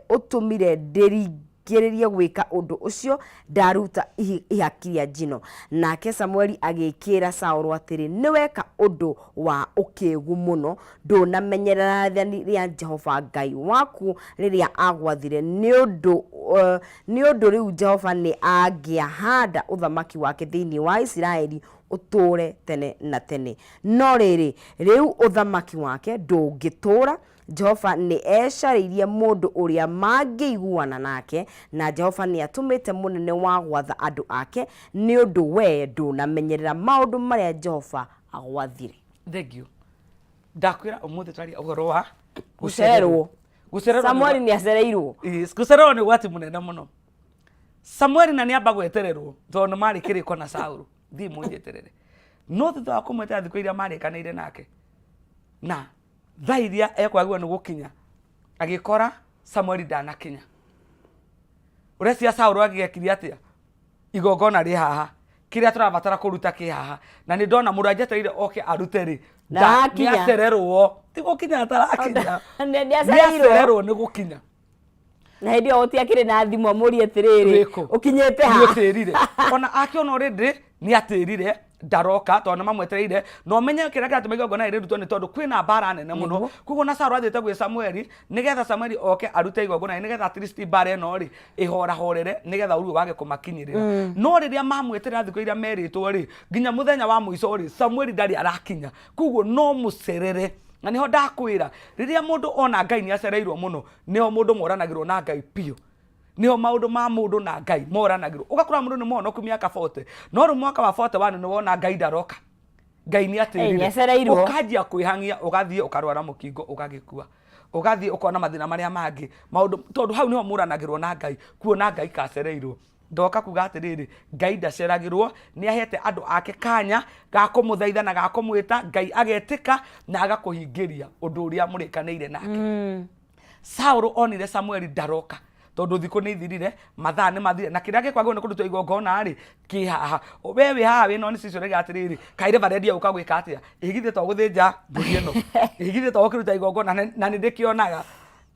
ũtũmire ndĩringe Ngĩrĩrĩria gwĩka ũndũ ũcio, ndaruta ihaki rĩa njino. Nake Samueli agĩkĩĩra Saũlũ atĩrĩ, Nĩweka ũndũ wa ũkĩĩgu mũno, ndũnamenyerera rĩathani rĩa Jehova Ngai waku rĩrĩa aagwathire, nĩ ũndũ rĩu Jehova nĩangĩahaanda ũthamaki wake thĩinĩ wa Isiraeli ũtũũre tene na tene. No rĩrĩ, rĩu ũthamaki wake ndũngĩtũũra, Jehova nĩ ecarĩirie mũndũ ũrĩa mangĩiguana nake, na Jehova nĩ atũmĩte mũnene wa gwatha andũ ake, nĩ ũndũ wee ndũnamenyerera maũndũ marĩa Jehova agwathire. Thengiũ. Ndakwĩra ũmũthĩ twaria ũhoro wa Gũcererwo. Gũcererwo. Samueli nĩ acereirwo. Yes, gũcererwo nĩ ũgwati mũnene mũno. Samueli na nĩ amba gwetererwo tondũ nĩ marĩ kĩrĩko na Saũlũ. Thiĩ mũnjeterere. No thutha wa kũmweterera thikũ iria marĩkanĩire nake na thaa iria ekwagĩrĩirwo nĩ gũkinya agĩkora Samueli ndanakinya. Ũreciria Saũlũ agĩekire atĩa? Igongona rĩ haha, kĩrĩa tũrabatara kũruta kĩ haha, na nĩ ndona mũndũ anjetereire oke arute rĩ, Ndarakinya. nĩ acererwo. Ti gũkinya atarakinya. Nĩ Nĩ acereirwo. acererwo nĩ gũkinya. Na hĩndĩ ĩyo gũtiakĩrĩ na thimũ amũrie atĩrĩrĩ, Wĩkũ? ũkinyĩte ha? Nĩũtĩrire. Ona akĩona already nĩ atĩrire ndaroka tondũ nĩmamwetereire na ũmenye kĩrĩa kĩratũma igongona rĩrĩ rĩrutwo nĩ tondũ kwĩna mbara nene mũno. Nĩguo. Koguo na Saũlũ athiĩte gwĩ Samueli nĩgetha Samueli oke arute igongona rĩrĩ nĩgetha at least mbara ĩno rĩ ĩhorahorere nĩgetha ũruo wage kũmakinyĩrĩra. No rĩrĩa mamweterera thikũ iria merĩtwo rĩ, nginya mũthenya wa mũico rĩ, Samueli ndarĩ arakinya. Koguo no mũcerere. Na nĩho ndakwĩra, rĩrĩa mũndũ ona Ngai nĩ acereirwo mũno, nĩho mũndũ moranagĩrwo na Ngai biũ. Nĩho maũndũ ma mũndũ na Ngai moranagĩrwo. Ũgakora mũndũ nĩ mũhonoku mĩaka 40, no rĩu mwaka wa 41 nĩ wona Ngai ndaroka. Ngai nĩ atĩrire. Nĩ acereirwo. Ũkanjia kwĩhang'ia, ũgathiĩ ũkarwara mũkingo ũgagĩkua. Ũgathiĩ ũkona mathĩna marĩa mangĩ. Maũndũ, tondũ hau nĩho mũranagĩrwo na Ngai, kuona Ngai kacereirwo. Ndoka kuga atĩrĩrĩ, Ngai ndaceragĩrwo, nĩ ahete andũ ake kanya ga kũmũthaitha na ga kũmwĩta, Ngai agetĩka na agakũhingĩria ũndũ ũrĩa mũrĩkanĩire nake. Saũlũ onire Samueli ndaroka tondũ thikũ nĩ ithirire, mathaa nĩ mathire, na kĩrĩa gĩkwagĩrĩirwo nĩ kũrutwo igongona rĩ, kĩ haha. We wĩ haha wĩna one cicio ũraiga atĩrĩrĩ, kaĩ reverend egũka gwĩka atĩa? Ĩ githĩ to gũthĩnja mbũri ĩno? Ĩ githĩ to gũkĩruta igongona na nĩ ndĩkĩonaga.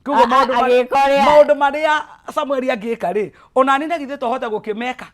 Koguo Agĩka ũrĩa- maũndũ marĩa Samueli angĩka rĩ, ona niĩ na githĩ to hote gũkĩmeka?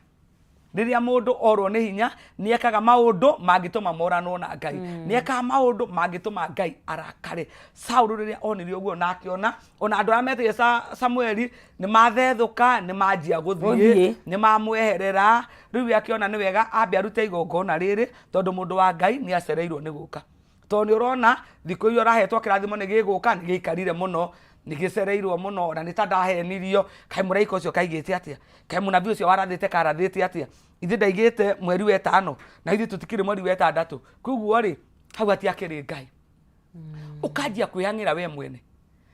Rĩrĩa mũndũ orwo nĩ hinya, nĩ ekaga maũndũ mangĩtũma moranwo na Ngai, nĩ ekaga maũndũ mangĩtũma Ngai arakare. Saũlũ rĩrĩa onire ũguo na akĩona ona andũ arĩa metĩire Samueli nĩ mathethũka, nĩ manjia gũthiĩ, Gũthiĩ. nĩ mamweherera, rĩu we akĩona nĩ wega ambe arute igongona rĩrĩ, tondũ mũndũ wa Ngai nĩ acereirwo nĩ gũka. Tondũ nĩ ũrona thikũ iria ũrahetwo kĩrathimo nĩ gĩgũka, nĩ gĩikarire mũno, nĩ gĩcereirwo mũno, ona nĩ ta ndahenirio, kaĩ mũraika ũcio kaigĩte atĩa, kaĩ mũnabii ũcio warathĩte karathĩte atĩa, ithuĩ ndaigĩte mweri wa ĩtano, na ithuĩ tũtikĩrĩ mweri wa ĩtandatũ, koguo rĩ, hau hatiakĩrĩ Ngai. Ũkanjia kwĩhang'ĩra we mwene,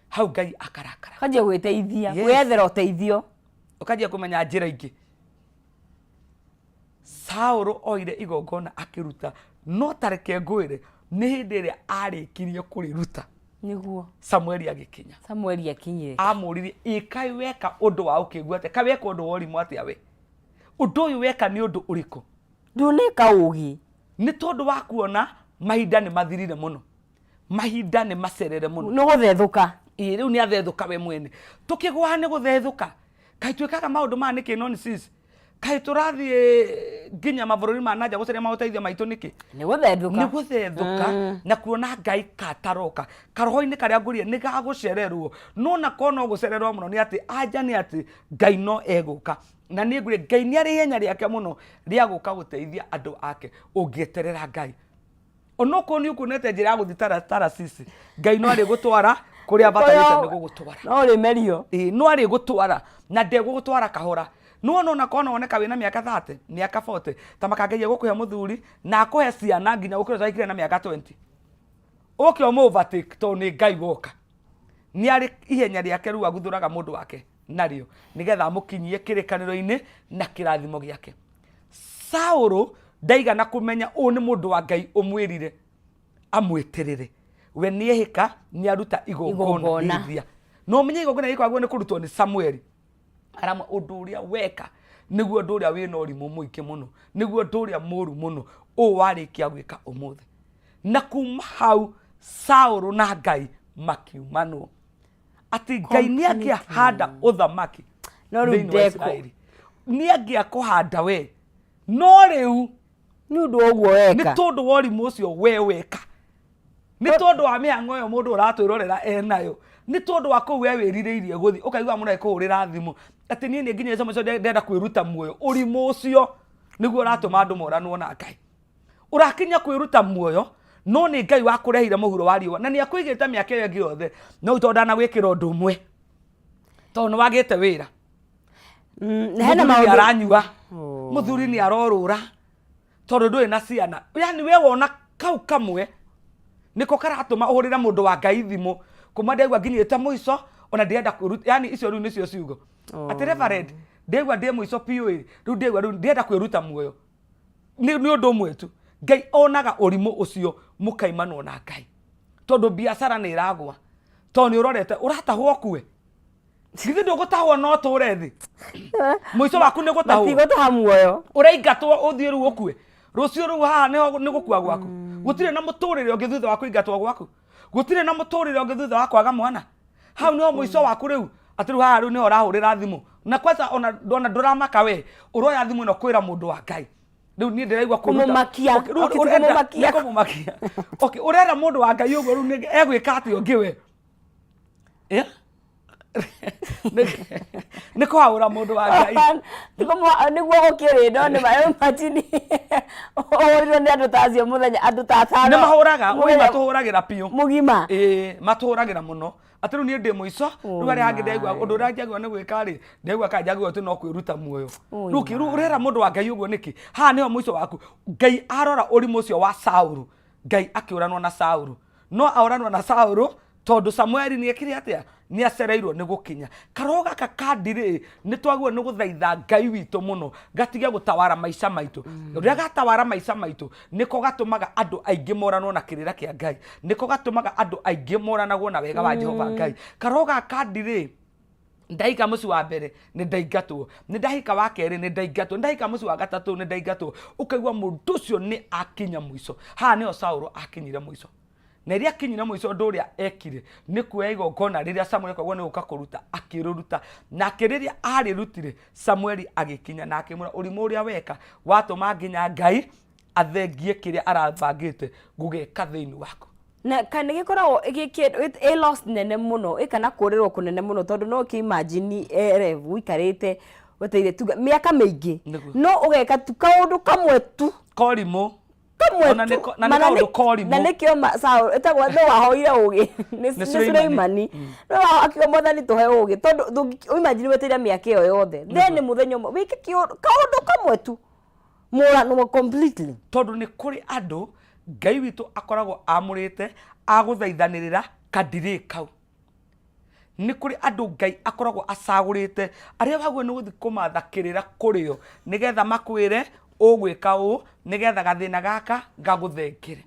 hau Ngai akarakara. Ũkanjia gwĩteithia, Yes. gwĩyethera ũteithio. Ũkanjia kũmenya njĩra ingĩ. Saũlũ oire igongona akĩruta, no ta reke ngwĩre, nĩ hĩndĩ ĩrĩa arĩkirie kũrĩruta Nĩguo. Samueli agĩkinya. Samueli akinyire. Amũririe, ĩ kaĩ weka ũndũ wa ũkĩgu atĩa? Kaĩ weka ũndũ wa ũrimũ atĩa we? Ũndũ ũyũ weka nĩ ũndũ ũrĩkũ? Nduneka ũgĩ. Nĩ tondũ wa kuona mahinda nĩ mathirire mũno. Mahinda nĩ macerere mũno. Nĩ gũthethũka. Ĩ rĩu nĩ athethũka we mwene. Tũkĩgwa nĩ gũthethũka. Kaĩ twĩkaga maũndũ maya nĩkĩ nonsense? Kaĩ tũrathiĩ nginya mabũrũri ma nanja gũcaria maũteithio maitũ nĩkĩ? Nĩ gũthethũka. Nĩ gũthethũka na kuona Ngai kataroka. Karoho-inĩ karĩa ngũria nĩ gagũcererwo. No nako no gũcererwo mũno nĩ atĩ anja nĩ atĩ Ngai no egũka. Na niĩ ngwĩre Ngai nĩ arĩ ihenya rĩake mũno rĩa gũka gũteithia andũ ake ũngĩeterera Ngai. Onokorwo nĩ ũkuonete njĩra ya gũthiĩ Tarasisi, Ngai no arĩgũtwara kũrĩa abatarĩte nĩ gũgũtwara. No ũrĩmerio. Ĩĩ, no arĩgũtwara na ndegũgũtwara kahora. Nĩwona ona korwo no woneka wĩna mĩaka 30, mĩaka 40, ta maka Ngai egũkũhe mũthuri na akũhe ciana nginya gũkĩra ũrĩa na mĩaka 20. Ũke ũmũ overtake tondũ nĩ Ngai woka. Nĩ arĩ ihenya rĩake rĩu aguthũraga mũndũ wake narĩo nĩgetha amũkinyie kĩrĩkanĩro-inĩ na kĩrathimo gĩake. Saũlũ ndaigana kũmenya ũũ nĩ mũndũ wa Ngai ũmwĩrire amwĩtĩrĩre. We nĩehĩka nĩaruta igongona Igongona. rĩthia. Na ũmenye igongona rĩkoragwo nĩ kũrutwo nĩ Samueli. Aramwa ũndũ ũrĩa weka nĩguo ũndũ ũrĩa wĩna ũrimũ mũingĩ mũno, nĩguo ũndũ ũrĩa mũru mũno ũũ warĩkia gwĩka ũmũthĩ. Na kuma hau Saũlũ na Ngai makiumanwo. Atĩ Ngai nĩ angĩahanda ũthamaki No rĩu thĩinĩ wa ndekũ. Isiraeli. Nĩ angĩakũhanda we. No rĩu Nĩ ũndũ wa ũguo nĩ weka. tondũ wa ũrimũ ũcio we weka. Nĩ tondũ wa mĩhang'o ĩyo mũndũ ũratwĩrorera enayo. Nĩ tondũ wa kũu we wĩrirĩirie gũthiĩ ũkaigua mũndũ agĩkũhũrĩra thimũ atĩ niĩ nĩ nginyĩte mũico ndĩrenda kwĩruta muoyo. Ũrimũ ũcio nĩguo ũratũma andũ moranwo na Ngai. Ũrakinya kwĩruta muoyo no nĩ Ngai wakũrehire mũhuro wa riũa na nĩ akũigĩte mĩaka ĩyo ĩngĩ yothe no tondũ ndanagwĩkĩra ũndũ ũmwe tondũ nĩ wagĩte wĩra. Hena Mũthuri nĩ maũndũ aranyua, mũthuri nĩ arorũra tondũ ndũrĩ na ciana. Yani we wona kau kamwe nĩko karatũma ũhũrĩre mũndũ wa Ngai thimũ kuma ndaigua nginyĩte mũico ona ndĩrenda kwĩruta, yani icio rĩu nĩcio ciugo atĩ Reverend ndaigua ndĩ mũico biũ ĩ, rĩu ndaigua rĩu ndĩrenda kwĩruta muoyo. Nĩ ũndũ ũmwe tu Ngai onaga ũrimũ ũcio mũkaimanwo na Ngai tondũ biacara nĩ ĩragwa tondũ nĩ ũrorete ũratahwo ũkue. Githĩ ndũgũtahwo no ũtũre thĩ? Mũico waku nĩ gũtahwo. Matigũtaha muoyo. Ũraingatwo ũthiĩ rĩu ũkue. Rũciũ rĩu haha nĩho nĩ gũkua gwaku. Gũtirĩ na mũtũrĩre ũngĩ thutha wa kũingatwo gwaku. Gũtirĩ na mũtũrĩre ũngĩ thutha wa kwaga mwana. Hau nĩho mũico waku rĩu. Atĩ rĩu haha rĩu nĩho ũrahũrĩra thimũ. Na kwanza ona ndũramaka we, ũroya thimũ ĩno kwĩra mũndũ wa Ngai. Rĩu niĩ ndĩraigua kwĩruta. Kũmũmakia. Okay, rĩu Okay, ti ũrenda- kũmũmakia. nĩ kũmũmakia. Okay, ũrera mũndũ wa Ngai ũguo rĩu egwĩka atĩa ũngĩ we? Yeah? Nĩ kũhaũra mũndũ wa Ngai. Nĩguo gũkĩrĩ no nĩ ma imagine ũhũrirwo nĩ andũ ta acio mũthenya andũ ta atano. Nĩ mahũraga, oi Mũthenya matũhũragĩra biũ. Mũgima. Ĩĩ, matũhũragĩra mũno. Atĩ rĩu niĩ ndĩ mũico, rĩu harĩa hangĩ ndegua, my. ũndũ ũrĩa njagĩrĩirwo nĩ gwĩka rĩ, ndegua kana njagĩrĩirwo atĩ no kwĩruta muoyo. Oi Rĩu rĩu ũrera mũndũ wa Ngai ũguo nĩkĩ? Haha nĩho mũico waku. Ngai arora ũrimũ ũcio wa Saũlũ, Ngai akĩũranwo na Saũlũ. No aũranwo na Saũlũ tondũ Samueli nĩ ekire atĩa? Nĩ acereirwo nĩ gũkinya. Karoho gaka ka ndirĩ nĩ twagĩrĩirwo nĩ gũthaitha Ngai witũ mũno gatige gũtawara maica maitũ. Rĩrĩa gatawara maica maitũ nĩko gatũmaga andũ aingĩ moranwo na kĩrĩra kĩa Ngai. Nĩko gatũmaga andũ aingĩ moranagwo na wega wa Jehova Ngai. Karoho gaka ka ndirĩ ndahika mũciĩ wa mbere nĩ ndaingatwo, nĩ ndahika wa kerĩ nĩ ndaingatwo, nĩ ndahika mũciĩ wa gatatũ nĩ ndaingatwo. Ũkaigua mũndũ ũcio nĩ akinya mũico. Haha nĩho Saũlũ akinyire mũico. Na rĩrĩa akinyire mũico, ũndũ ũrĩa ekire nĩ kuoya igongona rĩrĩa Samueli akoragwo nĩ gũka kũruta, akĩrũruta. Nake rĩrĩa arĩrutire, Samueli agĩkinya na akĩmwĩra, ũrimũ ũrĩa weka watũma nginya Ngai athengie kĩrĩa arabangĩte gũgeka thĩinĩ waku. Na kana gĩkoragwo ĩ loss nene mũno, ĩ kana kũrĩrwo kũnene mũno, tondũ no ũkĩ imagine Rev ũikarĩte wetereire tuge mĩaka mĩingĩ, no ũgeka tu kaũndũ kamwe tu korimũ kamwe Ona tu. na nĩ Mana kaũndũ korimũ. Na nĩkĩo Saul ĩtagwo no wahoire ũgĩ nĩ Nĩ nĩ Suleimani. No akiuga Mwathani tũhe ũgĩ, tondũ imagine wetereire mĩaka ĩyo yothe, then mũthenya ũmwe wĩke kaũndũ kamwe tu mũranwo completely. Tondũ nĩ kũrĩ andũ Ngai witũ akoragwo amũrĩte agũthaithanĩrĩra kadirĩ kau. Nĩ kũrĩ andũ Ngai akoragwo acagũrĩte arĩa wagwo nĩ gũthiĩ kũmatha kĩrĩra kũrĩo nĩgetha makwĩre ũgwĩka ũũ nĩgetha gathĩna gaka gagũthengere.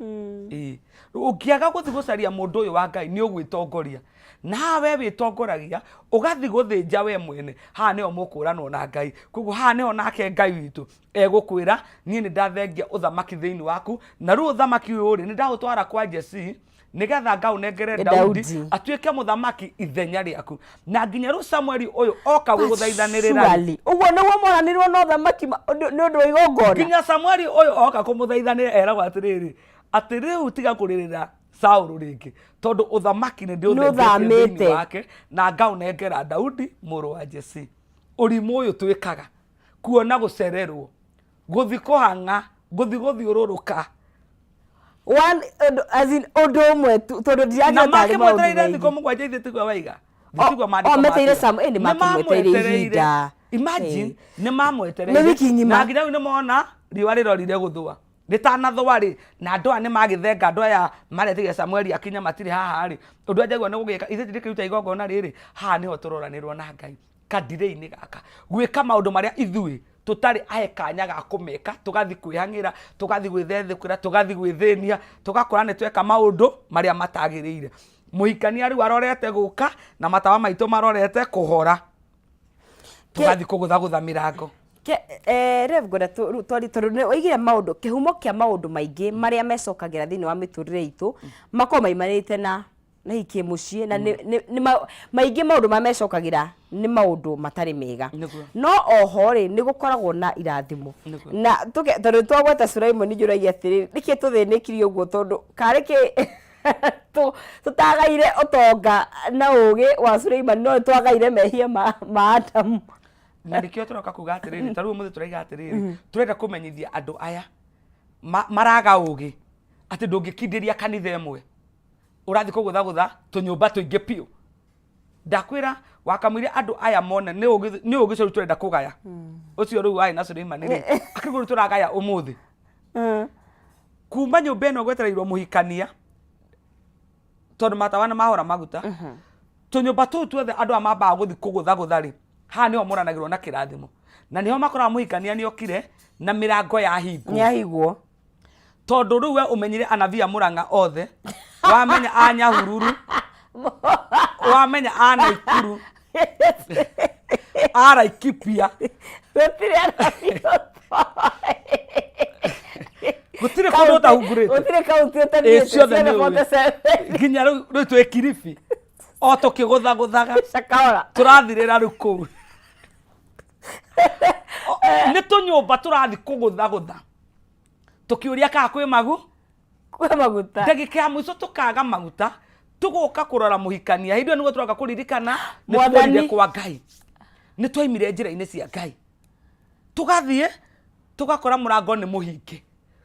Ĩĩ. Ũngĩaga gũthiĩ gũcaria mũndũ ũyũ wa Ngai nĩ ũgwĩtongoria. Na haha we wĩtongoragia ũgathiĩ gũthĩnja we mwene, haha nĩho mũkũranwo na Ngai. Koguo haha nĩho nake Ngai witũ egũkwĩra niĩ nĩ ndathengia ũthamaki thĩinĩ waku, na rĩu ũthamaki ũyũ rĩ, nĩ ndaũtwara kwa Jesii nĩgetha ngaũnengere Daudi Daudi. atuĩke mũthamaki ithenya rĩaku. Na nginya rĩu Samueli ũyũ oka gũgũthaithanĩrĩra rĩ, Surely. Ũguo nĩguo moranirwo na ũthamaki nĩ ũndũ wa igongona. Nginya Samueli ũyũ oka kũmũthaithanĩra eragwo atĩrĩrĩ, atĩ rĩu tiga kũrĩrĩra Saũlũ rĩngĩ, tondũ ũthamaki nĩ ndĩũthengetie thĩinĩ Nĩũthamĩte. wake na ngaũnengera Daudi mũrũ wa Jesii. Ũrimũ ũyũ twĩkaga kuona gũcererwo, gũthi kũhang'a, gũthi gũthiũrũrũka. One, as in, ũndũ ũmwe tu, tondũ Na ndirakĩona tarĩ maũndũ makĩmwetereire maingĩ. thikũ 7 ithe tiguo waiga. O- Tiguo maandĩko o, metereire matwĩra. Samu- ĩ, nĩ makĩmwetereire Nĩmamwetereire. ihinda. Imagine, nĩmamwetereire. Nĩ wiki ng'ima. Na nginya rĩu nĩmona riũa rĩrorire gũthũa. Rĩtanathũa rĩ, na andũ aya nĩmagĩthenga, andũ aya maretigĩra Samueli akinye matirĩ haha rĩ, ũndũ ũrĩa njaigua nĩ gũgĩka, ithe tindĩkĩruta igongona rĩrĩ, haha nĩho tũroranĩrwo na Ngai. Kadirĩ-inĩ gaka, gwĩka maũndũ marĩa ithuĩ tũtarĩ ahe kanya ga kũmeka, tũgathiĩ kwĩhang'ĩra, tũgathiĩ gwĩthethũkĩra, tũgathiĩ gwĩthĩnia, tũgakora nĩ tweka maũndũ marĩa matagĩrĩire. Mũhikania rĩu arorete gũka na matawa maitũ marorete kũhora, tũgathiĩ kũgũthagũtha mĩrango. Rev, ngwenda twarie tondũ nĩ waigire maũndũ, kĩhumo kĩa maũndũ maingĩ marĩa mecokagĩra thĩinĩ wa mĩtũrĩre itũ makoragwo maimanĩte na hihi kĩmũciĩ, na nĩ maingĩ maũndũ marĩa mecokagĩra nĩ maũndũ matarĩ mega. No oho rĩ, nĩ gũkoragwo na irathimo. Na tondũ twagweta Sulaimoni, njũragia atĩrĩrĩ, nĩkĩ tũthĩnĩkire ũguo, tondũ karĩ kĩ tũtagaire ũtonga na ũgĩ wa Suleimani, no twagaire mehia ma Adamu. Na nĩkĩo tũroka kuga atĩrĩrĩ, ta rĩu ũmũthĩ tũraiga atĩrĩrĩ, tũrenda kũmenyithia andũ aya maraga ũgĩ atĩ ndũngĩkindĩria kanitha ĩmwe, ũrathiĩ kũgũthagũtha tũnyũmba tũingĩ biũ. Ndakwĩra wakamũire andũ aya mone nĩ ũgĩ ũcio rĩu tũrenda kũgaya, ũcio rĩu warĩ na Suleimani rĩ, akĩrĩ rĩu tũragaya ũmũthĩ kuma nyũmba ĩno gwetereirwo mũhikania, tondũ matawa nĩ mahora maguta, tũnyũmba tũu tuothe andũ aya mambaga gũthiĩ kũgũthagũtha rĩ, haha nĩho moranagĩrwo na kĩrathimo, na nĩho makoraga mũhikania nĩ okire na mĩrango yahingwo. Nĩahingwo. Tondũ rĩu we ũmenyire anabii a Mũrang'a othe, wamenya a Nyahururu, wamenya a Naikuru, a Laikipia. Gũtirĩ anabii ũtoĩ. Gũtirĩ kũndũ ũtahungurĩte. Gũtirĩ kaunti Ĩ, ũtathiĩte, ciothe nĩ ciothe ũĩ. 47. Nginya rĩu twĩ Kilifi o tũkĩgũthagũthaga. Shakahola. Tũrathirĩra rĩu kũu. Nĩ tũnyũmba tũrathiĩ kũgũthagũtha tũkĩũria kana kwĩ magu Kwĩ maguta. Ndagĩka ya mũico tũkaga maguta, tũgoka kũrora mũhikania. Hĩndĩ ĩyo nĩguo tũroka kũririkana nĩ Mwathani. tuorire kwa Ngai, nĩ twaimire njĩra-inĩ cia Ngai, tũgathiĩ tũgakora mũrango nĩ mũhinge.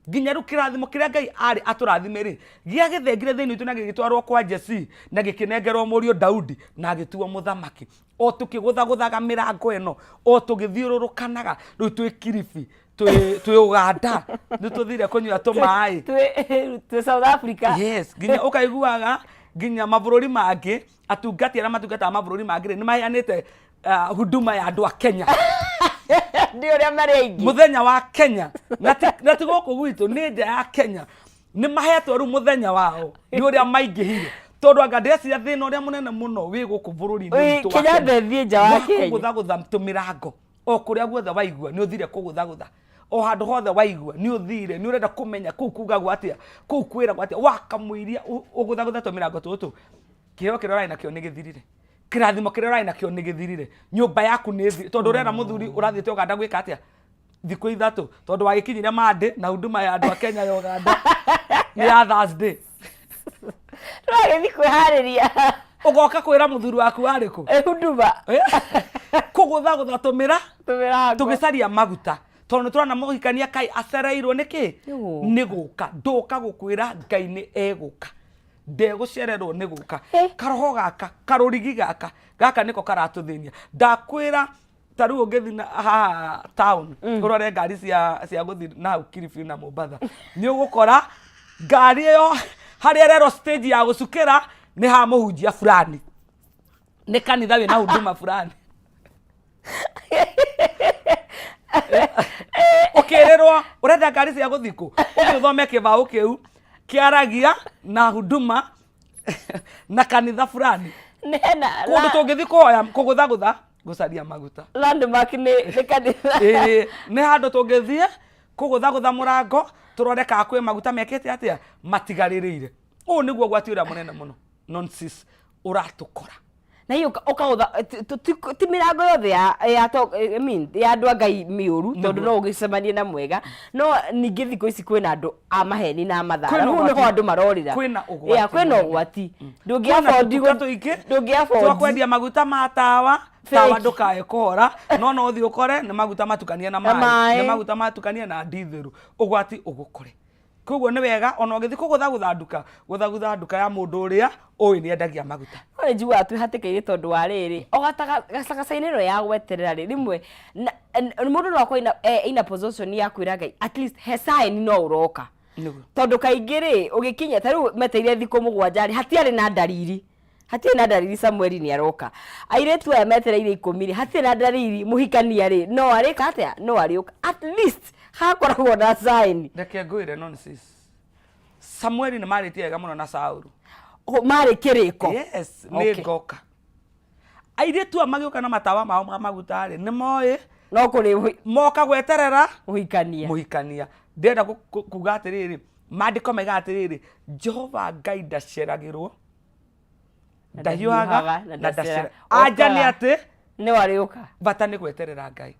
Nginya rĩu kĩrathimo kĩrĩa Ngai arĩ atũrathime rĩ, gĩagĩthengire thĩinĩ witũ na gĩgĩtwarwo kwa Jesii na gĩkĩnengerwo mũriũ Daudi na agĩtuo mũthamaki. O tũkĩgũthagũthaga mĩrango ĩno, o tũgĩthiũrũrũkanaga, rĩu twĩ Kilifi, twĩ Uganda, nĩ tũthire kũnyua tũmaĩ. Twĩ South Africa. Yes, nginya ũkaiguaga nginya mabũrũri mangĩ, atungati arĩa matungataga mabũrũri mangĩ rĩ, nĩ maheanĩte huduma ya andũ a Kenya. Nĩ ũrĩa marĩ aingĩ. Mũthenya wa Kenya. Na ti gũkũ gwitũ, nĩ nja ya Kenya. Nĩ mahetwo rĩu mũthenya wao nĩ ũrĩa maingĩhire. Tondũ anga ndĩreciria thĩna ũrĩa mũnene mũno wĩ gũkũ bũrũri-inĩ Ĩ, witũ wa Kenya Kenya. ndethiĩ nja wa Wa Kenya. kũgũthagũtha tũmĩrango o kũrĩa guothe waigua nĩ ũthire kũgũthagũtha. O handũ hothe waigua nĩ ũthire, nĩ ũrenda kũmenya kũu kugagwo atĩa, kũu kwĩragwo atĩa, wakamũiria ũgũthagũtha tũmĩrango tũtũ, kĩheo kĩrĩa ũrarĩ nakĩo nĩ gĩthirire, kĩrathimo kĩrĩa ũrarĩ nakĩo nĩ gĩthirire, nyũmba yaku nĩ ĩthirire, tondũ ũrera mũthuri ũrathiĩte Ũganda gwĩka atĩa thikũ 3, tondũ wagĩkinyire Monday na huduma ya andũ a Kenya ya Ũganda nĩ ya Thursday. Tũragĩthiĩ kwĩharĩria. Ũgoka kwĩra mũthuri waku warĩ kũ? Eh, huduma. Kũgũthagũtha tũmĩra Tũmĩrango. Tũgĩcaria maguta, tondũ nĩ tũrona mũhikania kai acereirwo nĩ kĩ? Nĩ gũka. Nĩ gũka. Ndũka gũkwĩra Ngai nĩ egũka, ndegũcererwo nĩ gũka. Eh. Karoho gaka, karũrigi gaka, gaka nĩko karatũthĩnia. Ndakwĩra, ta rĩu ũngĩthiĩ haha town, ũrore ngari cia gũthiĩ na hau Kilifi na Mombatha, nĩ ũgũkora ngari ĩyo harĩa ĩrerwo stage ya gũcukĩra nĩ ha mũhunjia fulani, nĩ kanitha wĩna huduma fulani. Ũkĩrĩrwo ũrenda ngari cia gũthiĩ kũ, ũthiĩ ũthome kĩbaũ kĩu kĩaragia na huduma na kanitha fulani. Nena. Kũndũ tũngĩthiĩ kũhoya, kũgũthagũtha, gũcaria maguta. Landmark nĩ kanitha. Ĩĩ, nĩ handũ tũngĩthiĩ kũgũthagũtha mũrango, tũrore kana kwĩ maguta mekĩte atĩa, matigarĩrĩire. Ũyũ nĩguo ũgwati ũrĩa mũnene mũno nonsense ũratũkora. Na hiyo ũkagũtha ti mĩrango yothe ya I mean, ya andũ a Ngai mĩũru, tondũ no ũgĩcemanie na mwega, no ningĩ thikũ ici kwĩna andũ a maheni na mathara. Kwĩna Rĩu nĩho ũgwati. andũ marorĩra. Kwĩna ũgwati Yeah, kwĩna mũnene. ũgwati. Ndũngĩ Kwĩna afford tũtuka tũingĩ ndũngĩ twa afford kwendia maguta ma tawa. Tawa Fake. ndũkae kũhora, no ũthiĩ ũkore nĩ maguta matukanie na Na maĩ, maĩ. nĩ maguta matukanie na ndithũrũ, ũgwati ũgũkore. Koguo nĩ wega ona ũgĩthiĩ kũgũthagũtha nduka, gũthagũtha nduka ya mũndũ ũrĩa ũĩ nĩ endagia maguta. No nĩ njiguaga twĩ hatĩka-inĩ tondũ wa rĩrĩ, o gacagaca-inĩ ĩno ya gweterera rĩ, rĩmwe mũndũ no akorwo ina position ya kwĩra Ngai at least he sign no ũroka. Nĩguo. Tondũ kaingĩ rĩ, ũgĩkinya ta rĩu metereire thikũ 7 rĩ, hatiarĩ na ndariri. Hatirĩ na ndariri Samueli nĩ aroka. Airĩtu aya metereire 10 rĩ, hatirĩ na ndariri mũhikania rĩ, no arĩka atĩa? No arĩũka. At least hakoragwo na sign. Reke ngwĩre nonsense. Samueli nĩ marĩtie wega mũno na Saulu. Marĩ kĩrĩko. Yes, nĩ ngoka. Airĩtu aya magĩũka na matawa mao ma maguta rĩ, nĩ moĩ no kũrĩ moka gweterera mũhikania. Mũhikania. Ndĩrenda kuga atĩrĩrĩ, maandĩko maigaga atĩrĩrĩ, Jehova Ngai ndaceragĩrwo, Na ndahiũhaga ndahiũhaga, na na ndacera. ndacera. Anja nĩ Okaga. atĩ nĩ warĩũka. Bata nĩ gweterera Ngai,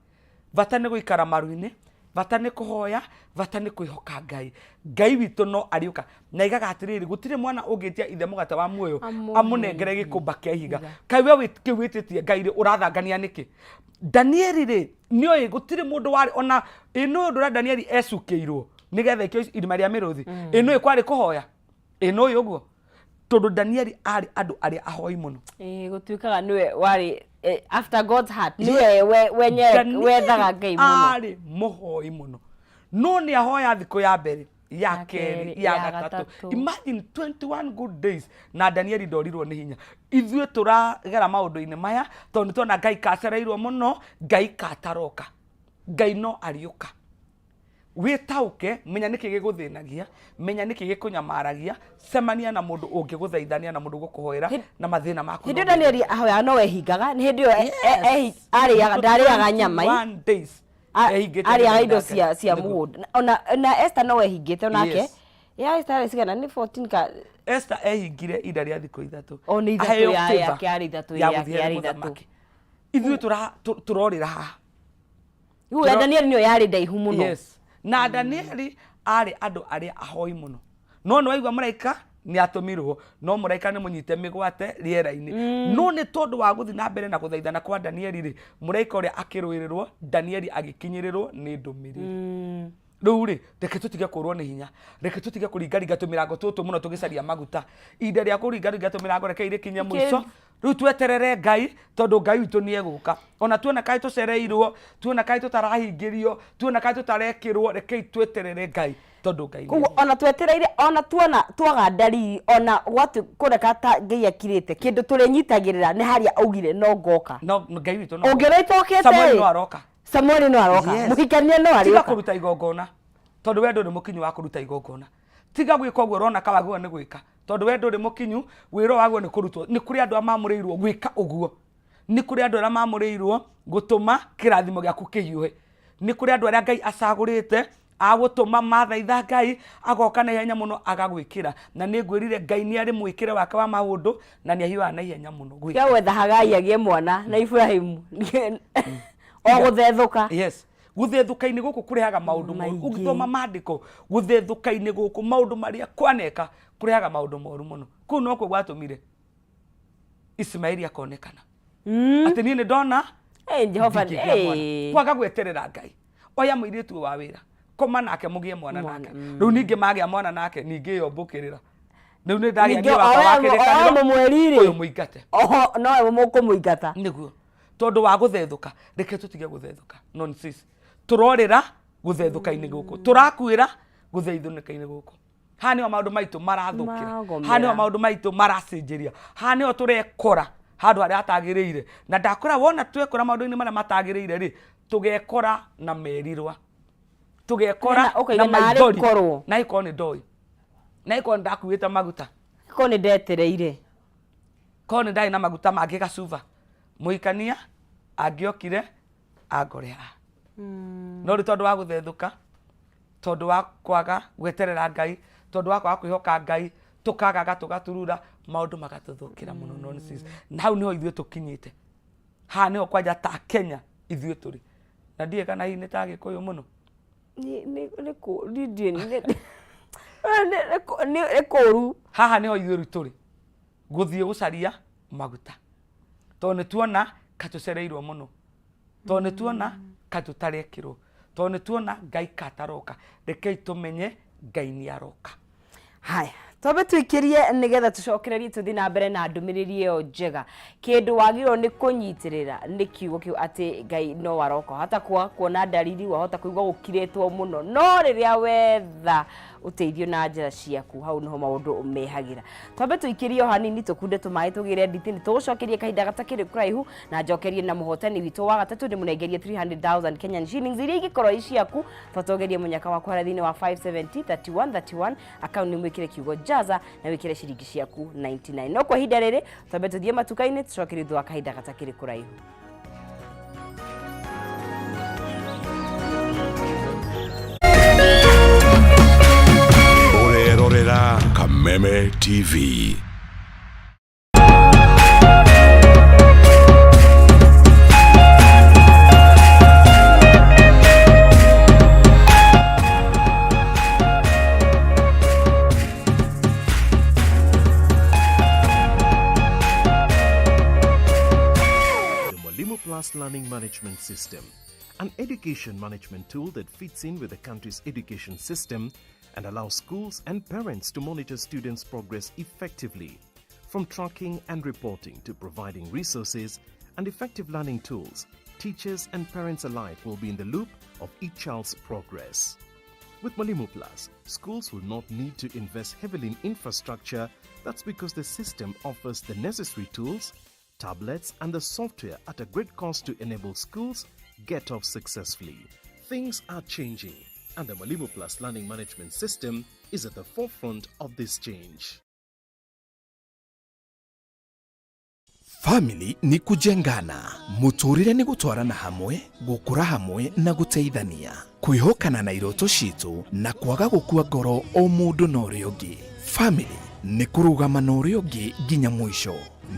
bata nĩ gũikara maru-inĩ, bata nĩ kũhoya, bata nĩ kwĩhoka Ngai. Ngai witũ no arĩũka. Na aigaga atĩrĩrĩ, gũtirĩ mwana ũngĩtia ithe mũgate wa muoyo Amũhe amũnengere gĩkũmba kĩa ihiga. Kaĩ we kĩu wĩtĩtie Ngai rĩ, ũrathangania nĩkĩ? Danieli rĩ, nĩoĩ gũtirĩ mũndũ warĩ ona ĩ nĩ ũndũ ũrĩa Danieli ecukĩirwo nĩgetha aikio irima rĩa mĩrũthi. Ĩ nĩũĩ kwarĩ kũhoya? Ĩ nĩũĩ ũguo? Tondũ Danieli arĩ andũ arĩa ahoi mũno. Ĩĩ, gũtuĩkaga nĩwe warĩ after God's heart, nĩwe wenye Danieli wethaga Ngai mũno. Arĩ mũhoi mũno, no nĩ ahoya thikũ ya mbere, ya Ya kerĩ, kerĩ, ya ya gatatũ. gatatũ. Imagine 21 good days na Danieli ndorirwo nĩ hinya. Ithuĩ tũragera maũndũ-inĩ maya tondũ nĩ tuona Ngai kacereirwo mũno, Ngai kataroka. Ngai no ariũka. Wĩtaũke, menya nĩkĩ gĩgũthĩnagia, menya nĩkĩ gĩkũnyamaragia, cemania na mũndũ ũngĩgũthaithania na mũndũ ũgũkũhoera na mathĩna maku. Hĩndĩ ĩyo Danieli ahoyaga no ehingaga, nĩ hĩndĩ ĩyo arĩaga, ndarĩaga nyama. 21 days ehingĩte Arĩaga nĩgetha indo ndake. cia Nĩguo. mũgũnda. Ona Esther no ehingĩte onake. Yes. Ya Esther arĩ cigana? Nĩ 14 ka Esther ehingire ihinda rĩa thikũ 3. O nĩ 3 Aheo ya favor yake yarĩ 3, ya yake gũthiĩ harĩ yarĩ 3. mũthamaki. Ithuĩ tũrorĩra haha. Rĩu ya Danieli nĩyo yarĩ ndaihu mũno. Yes. Na Danieli arĩ andũ arĩa ahoi mũno. No nĩ waigua mũraika nĩ atũmirwo, no mũraika nĩ mũnyite mĩgwate rĩera-inĩ. No nĩ tondũ wa gũthiĩ na mbere na gũthaithana kwa Danieli rĩ, mũraika ũrĩa akĩrũĩrĩrwo, Danieli agĩkinyĩrĩrwo nĩ ndũmĩrĩri. Rĩu rĩ, reke tũtige kũrwo nĩ hinya, reke tũtige kũringaringa tũmĩrango tũtũ mũno tũgĩcaria maguta. Ihinda rĩa kũringaringa tũmĩrango rekei rĩkinye mũico. Rĩu tweterere Ngai, tondũ Ngai witũ nĩ egũka. Ona tuona kaĩ tũcereirwo, tuona kaĩ tũtarahingĩrio, tuona kaĩ tũtarekĩrwo, rekei tweterere Ngai, tondũ Ngai nĩ Koguo ona twetereire, ona tuona twaga ndariri, ona gwatu kũreka ta Ngai akirĩte, kĩndũ tũrĩnyitagĩrĩra nĩ harĩa augire no ngoka. No Ngai witũ no Ũngĩona itokĩte Samueli rĩ, no aroka. Samueli no aroka. Yes. Mũhikania no Tiga arĩũka. kũruta igongona, tondũ we ndũrĩ mũkinyu wa kũruta igongona. Tiga gwĩka ũguo ũrona ka wagĩrĩirwo nĩ gwĩka, tondũ we ndũrĩ mũkinyu, wĩra ũyũ wagĩrĩirwo nĩ kũrutwo. Nĩ kũrĩ andũ arĩa mamũrĩirwo gwĩka ũguo. Nĩ kũrĩ andũ arĩa mamũrĩirwo gũtũma kĩrathimo gĩaku kĩhiũhe. Nĩ kũrĩ andũ arĩa Ngai acagũrĩte agũtũma mathaitha Ngai agoka na ihenya mũno agagwĩkĩra. Na nĩ ngwĩrire Ngai nĩ arĩ mwĩkĩre wake wa maũndũ na nĩ ahiũhaga na ihenya mũno gwĩka. Kĩa gwetha Hagai agĩe mwana na Ibrahimu o gũthethũka. Yes, gũthethũka-inĩ gũkũ kũrehaga maũndũ moru. Maingĩ. Ũngĩthoma maandĩko, gũthethũka-inĩ gũkũ maũndũ marĩa kwaneka kũrehaga maũndũ moru mũno. Kũu nokuo gwatũmire Ismaili akonekana atĩ niĩ nĩ ndona Eh, Jehova ndingĩgĩa mwana. eh. Kwaga gweterera Ngai, oya mũirĩtu wa wĩra, koma nake, mũgĩe mwana Mwana, nake. Rĩu ningĩ magĩa mwana nake, ningĩ yombũkĩrĩra rĩu nĩ ndagĩa Ningĩ niĩ wakwa wa oe kĩrĩkanĩro, mũmweri-rĩ. ũyũ mũingate. Oho nowe mũkũmũingata. Nĩguo, tondũ wa gũthethũka. Reke tũtige gũthethũka nonsense. Tũrorĩra gũthethũka-inĩ gũkũ, tũrakuĩra gũthethũka-inĩ gũkũ. Haha nĩho maũndũ maitũ marathũkĩra. Magomera. Haha nĩho maũndũ maitũ maracenjeria. Haha nĩho tũrekora handũ harĩa hatagĩrĩire. Na ndakora wona twekora maũndũ-inĩ marĩa matagĩrĩire rĩ, tũgekora na merirwa, tũgekora Na ũkauga na narĩ maithori. korwo. Na ĩkorwo nĩ ndoĩ, na ĩkorwo nĩ ndakuĩte maguta, Korwo nĩ ndetereire. Korwo nĩ ndarĩ na maguta mangĩ gacuba, mũhikania angĩokire angore haha. No rĩu tondũ wa gũthethũka, tondũ wa kwaga gweterera Ngai, tondũ wa kwaga kwĩhoka Ngai, tũkagaga tũgaturura, maũndũ magatũthũkĩra mũno nonsense. Na hau nĩho ithuĩ tũkinyĩte. Haha nĩho kwanja ta Kenya ithuĩ tũrĩ, na ndiũĩ kana hihi nĩ ta Gĩkũyũ mũno. Nĩ kũ niĩ ndiũĩ nĩ kũru. Haha nĩho ithuĩ rĩu tũrĩ gũthiĩ gũcaria maguta, tondũ nĩ tuona katũcereirwo mũno, tondũ nĩ tuona katũtarekĩrwo, tondũ nĩ tuona Ngai kataroka. Rekei tũmenye Ngai nĩ aroka. Haya, twambe tũikĩrie nĩgetha tũcokererie tũthiĩ na mbere na ndũmĩrĩri ĩyo njega. Kĩndũ wagĩrĩirwo nĩ kũnyitĩrĩra nĩ kiugo kĩu atĩ Ngai no aroka. Wahota kwaga kuona ndariri, wahota kũigua gũkirĩtwo mũno, no rĩrĩa wetha ũteithio na njĩra ciaku, hau nĩho maũndũ mehagĩra. Twambe tũikĩrie o hanini, tũkunde tũmaĩ tũgĩre nditi, nĩ tũgũcokeria kahinda gatakĩrĩ kũraihu na njokerie na mũhotani witũ wa gatatũ, ndĩmũnengerie 300,000 Kenyan shillings iria ingĩkorwo i ciaku. Twatogerie mũnyaka waku harĩa thĩinĩ wa 570 31 31 account, nĩ mwĩkĩre kiugo jaza na wĩkĩre ciringi ciaku 99. No kwa ihinda rĩrĩ twambe tũthiĩ matuka-inĩ, tũcokerie thutha wa kahinda gatakĩrĩ kũraihu. Ũrerorera Kameme TV. The Mwalimu Plus Learning Management System, an education management tool that fits in with the country's education system and allows schools and parents to monitor students' progress effectively. From tracking and reporting to providing resources and effective learning tools, teachers and parents alike will be in the loop of each child's progress. With Mwalimu Plus, schools will not need to invest heavily in infrastructure. That's because the system offers the necessary tools, tablets, and the software at a great cost to enable schools get off successfully. Things are changing, and the Mwalimu Plus Learning Management System is at the forefront of this change. Family nĩ kũjengana, mũtũrĩre nĩ gũtwarana hamwe, gũkũra hamwe na gũteithania, kwĩhokana na iroto citũ na kwaga gũkua ngoro o mũndũ na ũrĩa ũngĩ. Family nĩ kũrũgama na ũrĩa ũngĩ nginya mũico.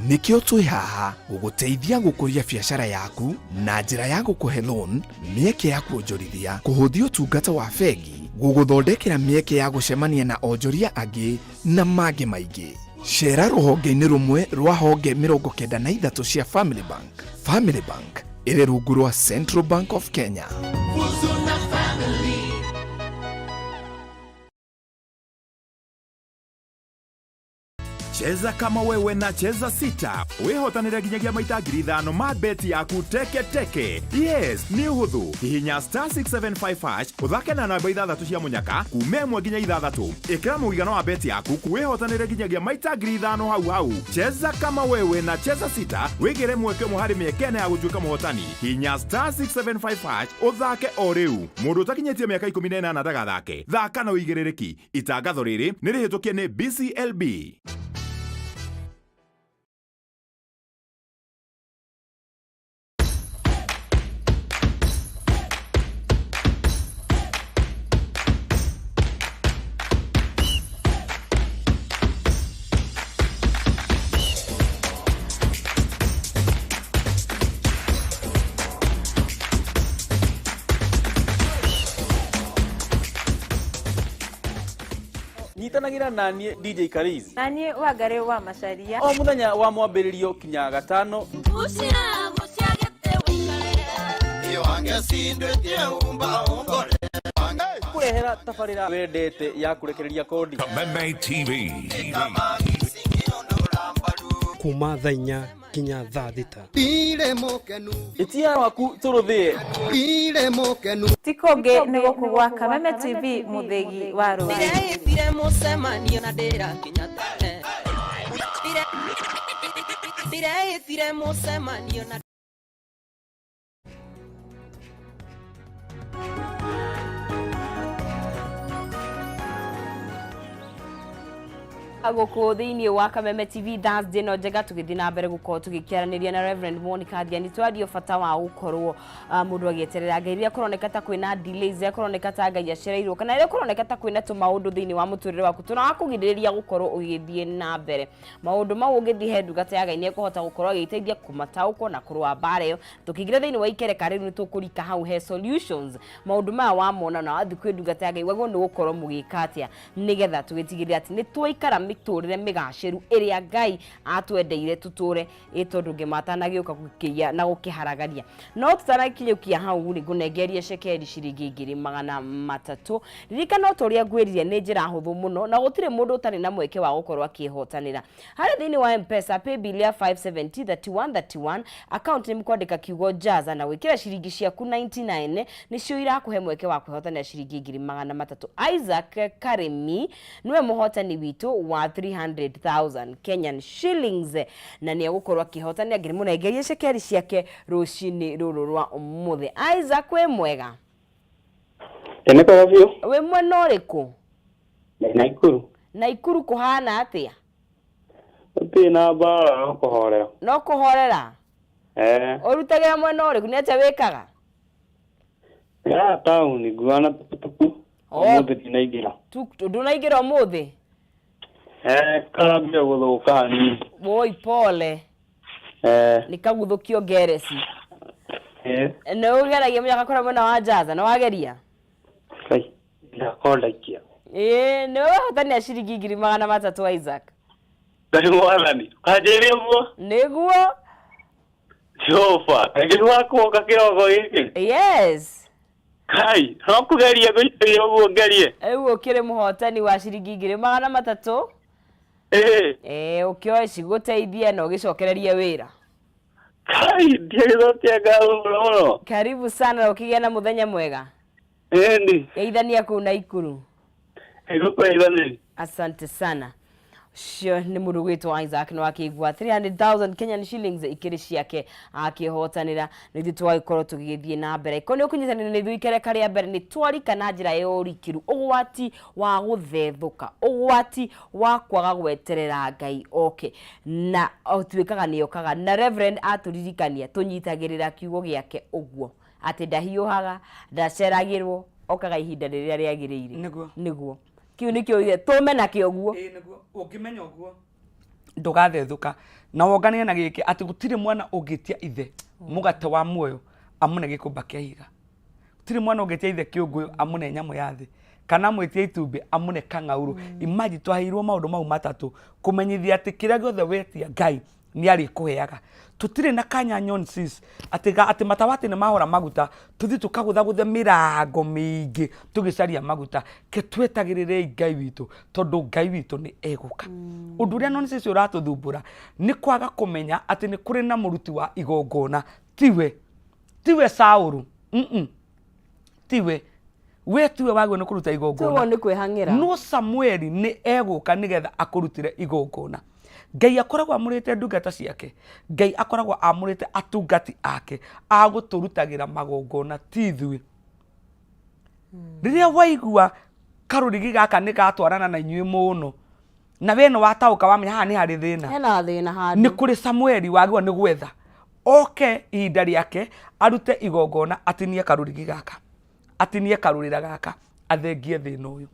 Nĩkĩo twĩ haha gũgũteithia gũkũria biacara yaku na njĩra ya gũkũhe loan, mĩeke ya kuonjorithia, kũhũthia ũtungata wa bengi, gũgũthondekera mĩeke ya gũcemania na onjoria angĩ na mangĩ maingĩ. Cera rũhonge-inĩ rũmwe rwa honge 93 cia Family Bank. Family Bank ĩrĩ rungu rwa Central Bank of Kenya. Cheza kama wewe na Cheza Sita, wĩhotanĩre nginyagia maita 5,000 ma beti yaku teke teke. Yes, nĩ ũhũthũ. Hihinya star 675 hash, ũthake na namba ithathatũ cia mũnyaka kuma 1 nginya 6. Ĩkĩra mũigana wa beti yaku, wĩhotanĩre nginyagia maita 5,000 hau hau. Cheza kama wewe na Cheza Sita, wĩgĩre mweke ũmwe harĩ mĩeke 4 ya gũtuĩka mũhotani. Hihinya star 675 hash ũthake o rĩu. Mũndũ ũtakinyĩtie mĩaka 18 ndagathake. Thaka na ũigĩrĩrĩki. Itangatho rĩrĩ nĩ rĩhĩtũkie nĩ BCLB. Nyitanagĩra na niĩ DJ Karizi Na niĩ Wangarĩ wa Macaria. O mũthenya wa mwambĩrĩrio kinya gatano. Kũrehera tabarĩra wendete ya kũrekereria kodi. Kameme TV. Kuma thaa 4 nginya thaa 6. Ĩtia waku tũrũthĩe. Ti kũngĩ nĩ gũkũ gwa Kameme TV, mũthĩgi wa rũrĩrĩ. Ndĩreĩtire mũcemanio na ndĩrakinya tene. Ndĩreĩtire mũcemanio na Gũkũ thĩinĩ wa Kameme TV Thursday no njega, tũgĩthiĩ na mbere gũkorwo tũgĩkĩaranĩria na Reverend Monica Ndiani, twario bata wa gũkorwo mũndũ agĩeterera Ngai rĩrĩa kũroneka ta kwĩna delays, rĩrĩa kũroneka ta Ngai acereirwo, kana rĩrĩa kũroneka ta kwĩna tũmaũndũ thĩinĩ wa mũtũrĩre waku tũrakũgirĩrĩria gũkorwo ũgĩthiĩ na mbere. Maũndũ mau ũngĩthiĩ he ndungata ya Ngai nĩ ekũhota gũkorwo agĩteithia kũmataũkwo na kũrũa mbara ĩyo. Tũkĩingĩra thĩinĩ wa ikereka rĩu nĩ tũkũrika hau he solutions. Maũndũ maya wamona na wathiĩ kwĩ ndungata ya Ngai, wagĩrĩirwo nĩ gũkorwo mũgĩka atĩa nĩgetha tũgĩtigĩrĩre atĩ nĩ twaikara mĩtũrĩre mĩgacĩru ĩrĩa Ngai atwendeire tũtũre, ĩ tondũ ngĩma atanagĩũka gũkĩiya na gũkĩharagania. No tũtanakinyũkia hau rĩ, ngũnengerie cekeri ciringi 300,000. Ririkana o ta ũrĩa ngwĩrire, nĩ njĩra hũthũ mũno na gũtirĩ mũndũ ũtarĩ na mweke wa gũkorwo akĩhotanĩra. Harĩa thĩinĩ wa M-Pesa, paybill ya 570 31 31, account nĩ kwandĩka kiugo Jaza na gwĩkĩra ciringi ciaku 99, nĩcio irakũhe mweke wa kwĩhotanĩra ciringi 300,000. Isaac Karemi nĩwe mũhotani witũ wa 300,000 Kenyan shillings, na nĩ egũkorwo akĩhotanĩra ngĩmũnengeria cekeri ciake rũcinĩ rũrũ rwa ũmũthĩ. Isaac, wĩ mwega? Ĩ nĩ kwega biũ. Wĩ mwena ũrĩkũ? Ndĩ Naikuru. Naikuru kũhana atĩa? Gũtirĩ na mbara, no kũhorera. No kũhorera? Eh. Ũrutagĩra mwena ũrĩkũ? Nĩ atĩa wĩkaga? Ya taũni nguaga na tukutuku. Ũmũthĩ ndinaingĩra. Ndũnaingĩra ũmũthĩ? Eh, karambia gũthũka hanini. Woi, pole. Eh. Nĩ kaguthũkio ngereci. Eh. Nĩ ũgeragia mũnyaka kũrĩa mwena wa Njaza, nĩ wageria? Kai, ndakorwo ndaikia. Ĩĩ, nĩ wehotanĩra ciringi 300,000, Isaac. Ngai mwathani, kanjĩre ũguo? Nĩguo. Jehova, kaingĩ nĩ wakuoka kĩroko gĩkĩ? Yes. Kai, no kũgeria ngũikĩria ũguo ngerie. Rĩu ũkĩrĩ mũhotani wa ciringi 300,000. Ĩĩ. Ĩĩ, ũkĩoe cigũteithie na ũgĩcokererie wĩra. Kai, ndiagĩcokia ngatho mũno mũno. Karibu sana na ũkĩgĩa na mũthenya mwega. Ĩni. Geithania kũu Naikuru. Ĩgũkũgeithania. Asante sana. Ũcio nĩ mũndũ gwĩtwo Isaac, nĩ wakĩigua 300,000 Kenyan shillings ikĩrĩ ciake akĩhotanĩra. Nĩ ithuĩ twagĩkorwo tũgĩgĩthiĩ na mbere ko nĩ ũkũnyitanĩra na ithuĩ ikereka rĩa mbere, nĩ twarika na njĩra ya ũrikĩru ũgwati wa gũthethũka, ũgwati wa kwaga gweterera Ngai oke, na ũtuĩkaga nĩ okaga. Na Reverend atũririkania tũnyitagĩrĩra kiugo gĩake ũguo atĩ ndahiũhaga, ndaceragĩrwo, okaga ihinda rĩrĩa rĩagĩrĩire. Nĩguo. Nĩguo kiu nĩkĩo oigire tũme nakĩo guo. Ĩĩ nĩguo, ũngĩmenya ũguo ndũgathethũka na wonganie na gĩkĩ atĩ gũtirĩ mwana ũngĩtia ithe mũgate wa muoyo amũne gĩkũmba kĩa ihiga, gũtirĩ mwana ũngĩtia ithe kĩũngũyũ amũne nyamũ ya thĩ, kana amwĩtie itumbĩ amũne kang'aurũ. Imagine twaheirwo maũndũ mau matatũ kũmenyithia atĩ kĩrĩa gĩothe wetia Ngai nĩ arĩkũheaga. Tũtirĩ na kanya nonsense atĩ atĩ matawatĩ nĩ mahora maguta tũthiĩ tũkagũthagũthe mĩrango mĩingĩ tũgĩcaria maguta. Ke twetagĩrĩrei Ngai witũ, tondũ Ngai witũ nĩ egũka. Ũndũ ũrĩa nonsense ũratũthumbũra nĩ kwaga kũmenya atĩ nĩ kũrĩ na mũruti wa igongona, tiwe Saũlũ. Tiwe we, tiwe wagĩrĩirwo nĩ kũruta igongona. Tuo nĩ kwĩhang'ĩra. No Samueli nĩ egũka nĩgetha akũrutĩre igongona. Ngai akoragwo amũrĩte ndungata ciake, Ngai akoragwo amũrĩte atungati ake a gũtũrutagĩra magongona, ti ithuĩ. Rĩrĩa waigua karũrigi gaka nĩ gatwarana na inyuĩ mũno, na we nĩ wataũka wamenya haha nĩ harĩ thĩna. Hena thĩna handũ. Nĩ kũrĩ Samueli wagĩrĩirwo nĩ gwetha oke ihinda rĩake arute igongona, atinie karũrigi gaka, atinie karũrĩra gaka, athengie thĩna ũyũ.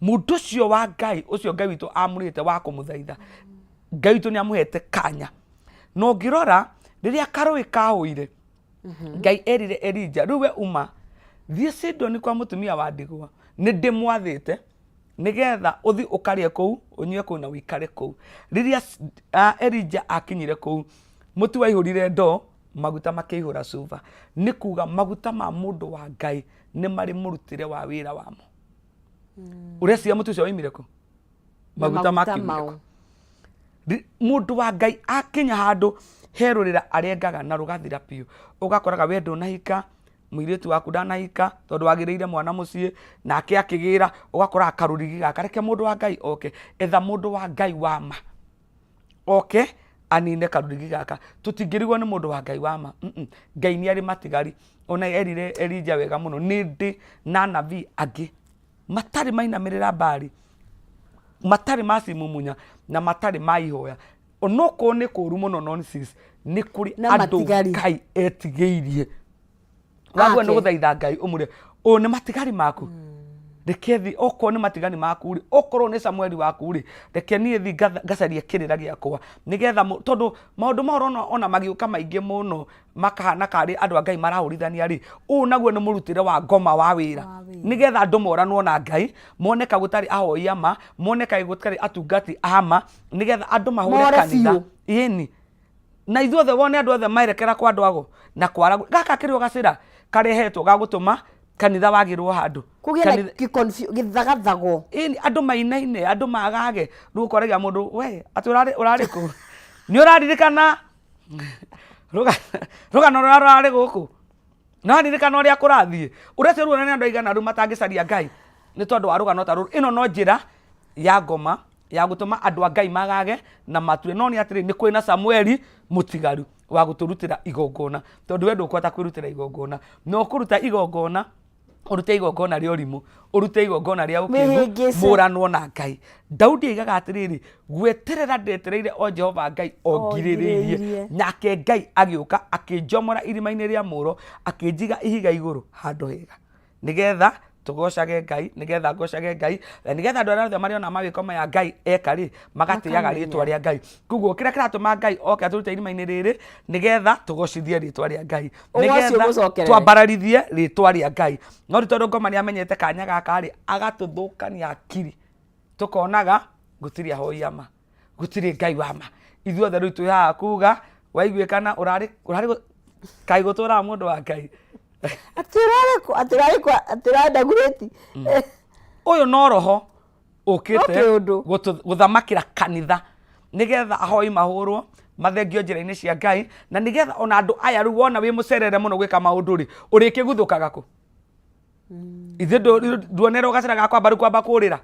Mũndũ ũcio wa Ngai, ũcio Ngai witũ amũrĩte wa kũmũthaitha, Ngai witũ nĩ amũhete kanya. Na ũngĩrora rĩrĩa karũĩ kahũire, Ngai erire Elija, rĩu we uma thiĩ Sidoni kwa mũtumia wa ndigwa, nĩ ndĩmwathĩte Nĩgetha ũthi ũkarĩe kũu, ũnyue kũu na ũikare kũu. Rĩrĩa Elija akinyire kũu, mũtu waihũrire ndoo, maguta makĩihũra cuba. Nĩ kuga maguta ma mũndũ wa Ngai nĩ marĩ mũrutĩre wa wĩra wamo. Ũreciria mũtu ũcio waimire kũ? Maguta makiumire kũ? Mũndũ wa Ngai akinya handũ he rũrĩra arengaga na rũgathira biũ. Ũgakoraga we ndũnahika, mũirĩtu waku ndanahika tondũ wagĩrĩire mwana mũciĩ nake akĩgĩra, ũgakoraga karũrigi gaka. Reke mũndũ wa Ngai oke, etha mũndũ wa Ngai wa ma oke anine karũrigi gaka. Tũtingĩrigwo nĩ mũndũ wa Ngai wa ma. Ngai nĩ arĩ matigari. Ona erire Elija wega mũno, nĩ ndĩ na anabii angĩ matarĩ mainamĩrĩra Baali, matarĩ macimumunya na matarĩ maihoya. Onokorwo nĩ kũru mũno nonsense, nĩ kũrĩ Na andũ matigari. Ngai etigĩirie. Wagwo nĩ Ake. gũthaitha Ngai ũmũre ũyũ nĩ matigari maku, reke thi okorwo nĩ matigari maku rĩ, okorwo nĩ Samueli waku rĩ, reke niĩ thi ngacarie kĩrĩra gĩakwa nĩgetha tondũ maũndũ ma ũrona ona magĩũka maingĩ mũno makahana karĩ andũ a Ngai marahũrithania rĩ, ũũ naguo nĩ mũrutĩre wa ngoma wa wĩra nĩgetha andũ moranwo na Ngai, mone ka gũtarĩ ahoi a ma, mone ka gũtarĩ atungati a ma, nĩgetha andũ mahũre More kanitha. biũ. Ĩni na ithuothe wone andũ othe merekera kwa andũ ago na kwara gaka kĩrĩ o gacĩra karehetwo ga gũtũma kanitha wagĩrwo handũ. Kũgĩe na Kanitha- gĩthagathago. Ĩni andũ mainaine, andũ magage, rĩu ũkoragia mũndũ we atĩ ũrarĩ ũrarĩ kũ, nĩ ũraririkana rũgano rũrĩa rũrarĩ gũkũ, nĩ ũraririkana ũrĩa kũrathiĩ, ũreciria rĩu ona nĩ andũ aigana rĩu matangĩcaria Ngai nĩ tondũ wa rũgano ta rũrũ. Ĩno no njĩra ya ngoma ya gũtũma andũ a Ngai magage na matue. No nĩ atĩrĩ, nĩ kũrĩ na Samueli mũtigaru wa gũtũrutĩra igongona, tondũ we ndũkũhota kwĩrutĩra igongona, na ũkũruta igongona ũrute igongona rĩa ũrimũ, ũrute igongona rĩa ũkĩgu, Mĩhĩngĩce. mũranwo na Ngai. Daudi aigaga atĩrĩrĩ, gweterera ndetereire o Jehova Ngai o ngirĩrĩirie, ngirĩrĩirie. nake Ngai agĩũka akĩnjomora irima-inĩ rĩa mũro, akĩnjiga ihiga igũrũ handũ hega, nĩgetha tũgocage Ngai, nĩgetha ngocage Ngai, na nĩgetha andũ arĩa othe marĩona mawĩko maya Ngai eka rĩ, magatĩaga Makamenya. rĩtwa rĩa Ngai. Koguo kĩrĩa kĩratũma Ngai oke atũrute irima-inĩ rĩrĩ, nĩgetha tũgocithie rĩtwa rĩa Ngai, Ũgoci nĩgetha ũgũcokerere. twambararithie rĩtwa rĩa Ngai. No rĩu tondũ ngoma nĩ amenyete kanya gaka rĩ, agatũthũkania hakiri, tũkonaga gũtirĩ ahoi a ma, gũtirĩ Ngai wa ma. Ithuothe rĩu twĩ haha kuga waiguĩkana ũrarĩ ũrarĩ kaĩ gũtũraga mũndũ wa Ngai. Atĩ ũrarĩ kũ? Atĩ ũrarĩ kũ? Atĩ ũrenda ngurĩti? Ũyũ no roho ũkĩte No kĩũndũ. gũthamakĩra kanitha nĩgetha ahoi mahũrwo mathengio njĩra-inĩ cia Ngai, na nĩgetha ona andũ aya rĩu wona wĩ mũcerere mũno gwĩka maũndũ rĩ, ũrĩkĩguthũkaga kũ? Ithuĩ nduonerwo gacĩra ga kwamba rĩu kwamba kũrĩra.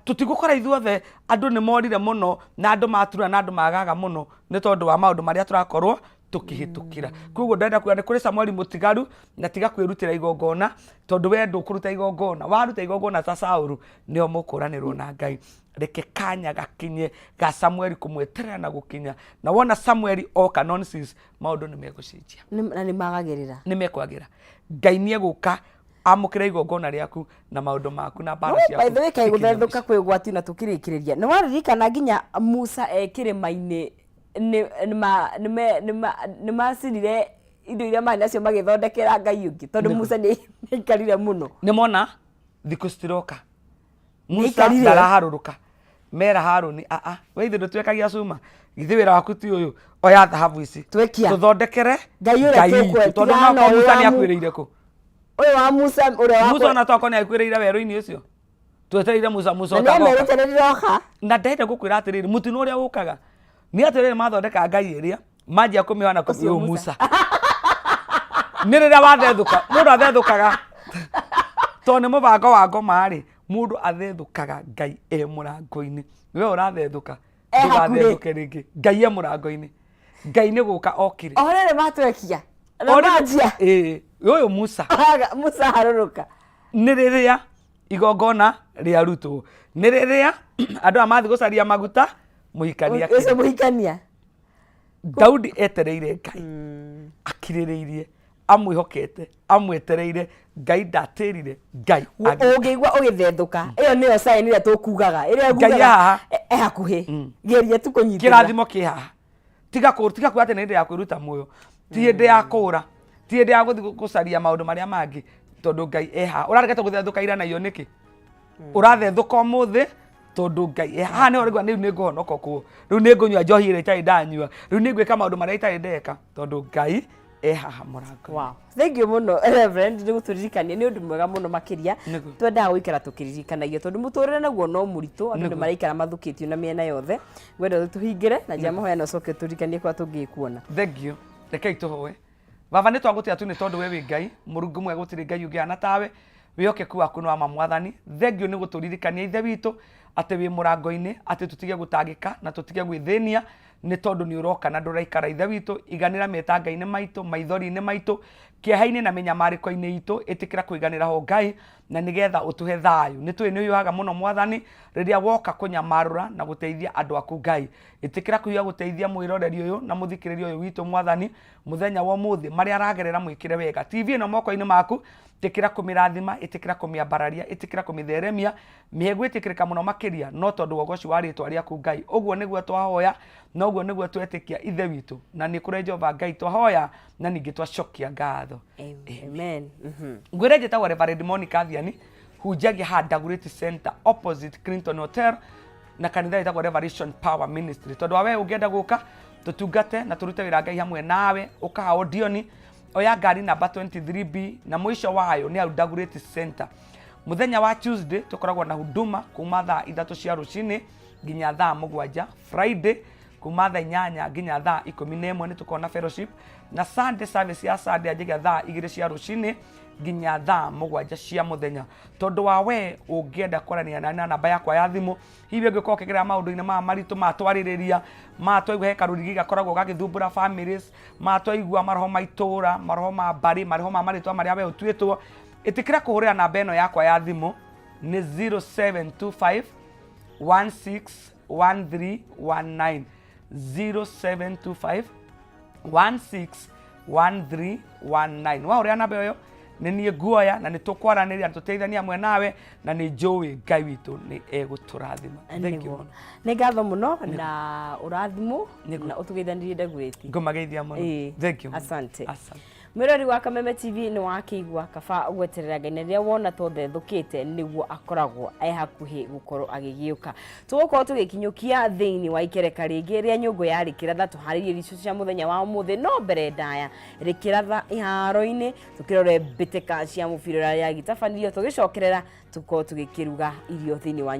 Tũtigũkora ithuothe andũ nĩ morire mũno na andũ matura na andũ magaga mũno nĩ tondũ wa maũndũ marĩa tũrakorwo tũkĩhĩtũkĩra. Koguo ndĩrenda kuga nĩ kũrĩ Samueli mũtigaru, na tiga kwĩrutĩra igongona, tondũ we ndũkũruta igongona, waruta igongona ta Saũlũ nĩho mũkũranĩrwo na Ngai. Reke kanya gakinye ga Samueli kũmweterera na gũkinya, na wona Samueli oka nonsense, maũndũ nĩ megũcenjia. Na nĩ magagĩrĩra. Nĩ mekwagĩra. Ngai nĩ egũka amũkĩra igongona rĩaku na maũndũ maku na mbara No, ciaku. by the way, kaĩ ikinye gũthethũka mũico. kwĩ ũgwati na tũkĩrĩkĩrĩria. Nĩ waririkana nginya Musa e kĩrĩma-inĩ nĩ macinire indo iria marĩ nacio magĩthondekera Ngai ũngĩ, tondũ Musa nĩ aikarire mũno. Nĩ mona thikũ citiroka. Musa Nĩaikarire. ndaraharũrũka. Mera Harũni, aa, we ithe ndũtwekagia cuma, githĩ wĩra waku ti ũyũ, oya thahabu ici. Twekia. Tũthondekere Ngai ũrĩa Ngai tũkwe- witũ, tondũ tigana no na ũyũ Musa wa nĩ Mu- akuĩrĩire kũ? Ũyũ wa Musa ũrĩa wa Musa ona tokorwo nĩ akuĩrĩire werũ-inĩ ũcio. Twetereire Musa, Musa Na nĩ ũtagoka. amerite nĩ ndĩroka. Na ndĩrenda gũkwĩra atĩrĩrĩ, mũtino ũrĩa ũkaga nĩ atĩrĩrĩ, mathondeka Ngai ĩrĩa manjia kũmĩoha na Ũcio kũmĩũyũ Musa. Musa. Nĩ rĩrĩa wathethũka, mũndũ athethũkaga tondũ nĩ mũbango wa ngoma rĩ, mũndũ athethũkaga Ngai e mũrango-inĩ. We ũrathethũka, E hakuhĩ. ndũgathethũke rĩngĩ. Ngai e mũrango-inĩ. Ngai nĩ gũka okire. O rĩrĩ matwekia. Na O rĩrĩ- manjia. Ĩĩ, ũyũ Musa. Musa harũrũka. Nĩ rĩrĩa igongona rĩarutwo, nĩ rĩrĩa andũ aya mathiĩ gũcaria maguta, mũhikania Ũcio akĩrĩ. mũhikania. Daudi etereire Ngai, akirĩrĩirie, amwĩhokete, amwetereire. Ngai ndatĩrire, Ngai agĩũka. Ũngĩigua ũgĩthethũka, ĩyo nĩyo sign ĩrĩa tũkugaga, ĩrĩa Ngai ngugaga haha. e hakuhĩ. Geria tu kũnyitĩrĩra. Kĩrathimo kĩ haha. Tiga tiga kuga atĩ nĩ hĩndĩ ya kwĩruta muoyo, ti hĩndĩ ya kũra, ti hĩndĩ ya gũthiĩ gũcaria maũndũ marĩa mangĩ, tondũ Ngai e haha. Ũraregete gũthethũka ira na iyo nĩkĩ? Ũrathethũka ũmũthĩ tondũ Ngai haha nĩho rĩgua rĩu nĩ ngũhonoka kũũ, rĩu nĩ ngũnyua njohi ĩrĩa itarĩ ndanyua, rĩu nĩ ngwĩka maũndũ marĩa itarĩ ndeka tondũ Ngai e haha mũrango. Wow. Thank you mũno Reverend nĩ gũtũririkania, nĩ ũndũ mwega mũno makĩria. Nĩguo. Twendaga gũikara tũkĩririkanagio tondũ mũtũrĩre naguo no mũritũ, andũ nĩ Nĩguo. maraikara mathũkĩtio na mĩena yothe. Ngwenda tũhingĩre na njĩra mahoya na ũcoke ũtũririkanie kũrĩa tũngĩkuona. Thank you. Rekei tũhoe. Baba, nĩ twagũtĩa tu nĩ tondũ we wĩ Ngai Mũrungu mwega, gũtirĩ Ngai ũngĩ hana tawe. Wĩhokeku waku nĩ wa ma Mwathani. Thank you nĩ gũtũririkania Ithe witũ atĩ wĩ mũrango-inĩ, atĩ tũtige gũtangĩka na tũtige gwĩthĩnia nĩ tondũ nĩ ũroka na ndũraikara. Ithe witũ, iganĩra metanga-inĩ maitũ, maithori-inĩ maitũ, kĩeha-inĩ na mĩnyamarĩko-inĩ itũ, ĩtĩkĩra kũiganĩra ho Ngai, na nĩgetha ũtũhe thayũ. Nĩ tũĩ nĩ ũhiũhaga mũno Mwathani rĩrĩa woka kũnyamarũra na gũteithia andũ aku Ngai. Ĩtĩkĩra kũhiũha gũteithia mwĩroreri ũyũ na mũthikĩrĩria ũyũ witũ Mwathani mũthenya wa ũmũthĩ, marĩa aragerera mwĩkĩre wega. TV ĩno moko-inĩ maku, ĩtĩkĩra kũmĩrathima, ĩtĩkĩra kũmĩambararia, ĩtĩkĩra kũmĩtheremia, mĩhe gwĩtĩkĩrĩka mũno makĩria no tondũ wa ũgoci wa rĩtwa rĩaku Ngai. Ũguo nĩguo twahoya na ũguo nĩguo twetĩkia Ithe witũ, na nĩ kũrĩ Jehova Ngai twahoya na ningĩ twacokia ngatho. Amen. Ngwĩre njĩtagwo Reverend Monica Thiani, hunjagia haha Dagoretti Center opposite Clinton Hotel na kanitha ĩtagwo Revelation Power Ministry. Tondũ wa we ũngĩenda gũka tũtungate na tũrute wĩra Ngai hamwe nawe, ũka haha Odioni, oya ngari namba 23B na mũico wayo nĩ hau Dagoretti Center. Mũthenya wa Tuesday tũkoragwo na huduma kuma thaa 3 cia rũcinĩ nginya thaa 7, Friday kuma thaa 8 nginya thaa 11 nĩ tũkoragwo na fellowship, na Sunday service ya Sunday yanjagia thaa 2 cia rũcinĩ nginya thaa 7 cia mũthenya. Tondũ wa we ũngĩenda kwaranĩria na namba yakwa ya thimũ, hihi ũngĩkorwo ũkĩgerera maũndũ-inĩ maya maritũ ma twarĩrĩria, ma twaigua he karũrigi gakoragwo gagĩthumbũra families, ma twaigua maroho ma itũũra, maroho ma mbarĩ, maroho ma marĩtwa marĩa we ũtuĩtwo, ĩtĩkĩra kũhũrĩra namba ĩno yakwa ya thimũ nĩ 0725 161319, 0725 161319. Wahũrĩra namba ĩyo nĩ niĩ nguoya na nĩ tũkwaranĩria na tũteithania hamwe nawe, na nĩ njũĩ Ngai witũ nĩ egũtũrathima. Thank you Nĩguo. mũno. Nĩ ngatho mũno na ũrathimwo Nĩguo. na ũtũgeithanirie Dagoretti. Ngũmageithia mũno. Ĩĩ. Thank you mũno. Asante. Asante. Mwĩrori wa Kameme TV, nĩ wakĩigua kaba gweterera Ngai, na rĩrĩa wona tothethũkĩte nĩguo akoragwo e hakuhĩ gũkorwo agĩgĩũka. Tũgũkorwo tũgĩkinyũkia thĩinĩ wa ikereka rĩngĩ rĩa nyũngũ ya rĩkĩratha, tũharĩrie irio cia mũthenya wa ũmũthĩ, no mbere ndaya rĩkĩratha iharo-inĩ tũkĩrore mbĩtĩka cia mũbira ũrĩa yagĩtabanirio, tũgĩcokerera tũkorwo tũgĩkĩruga irio thĩinĩ wa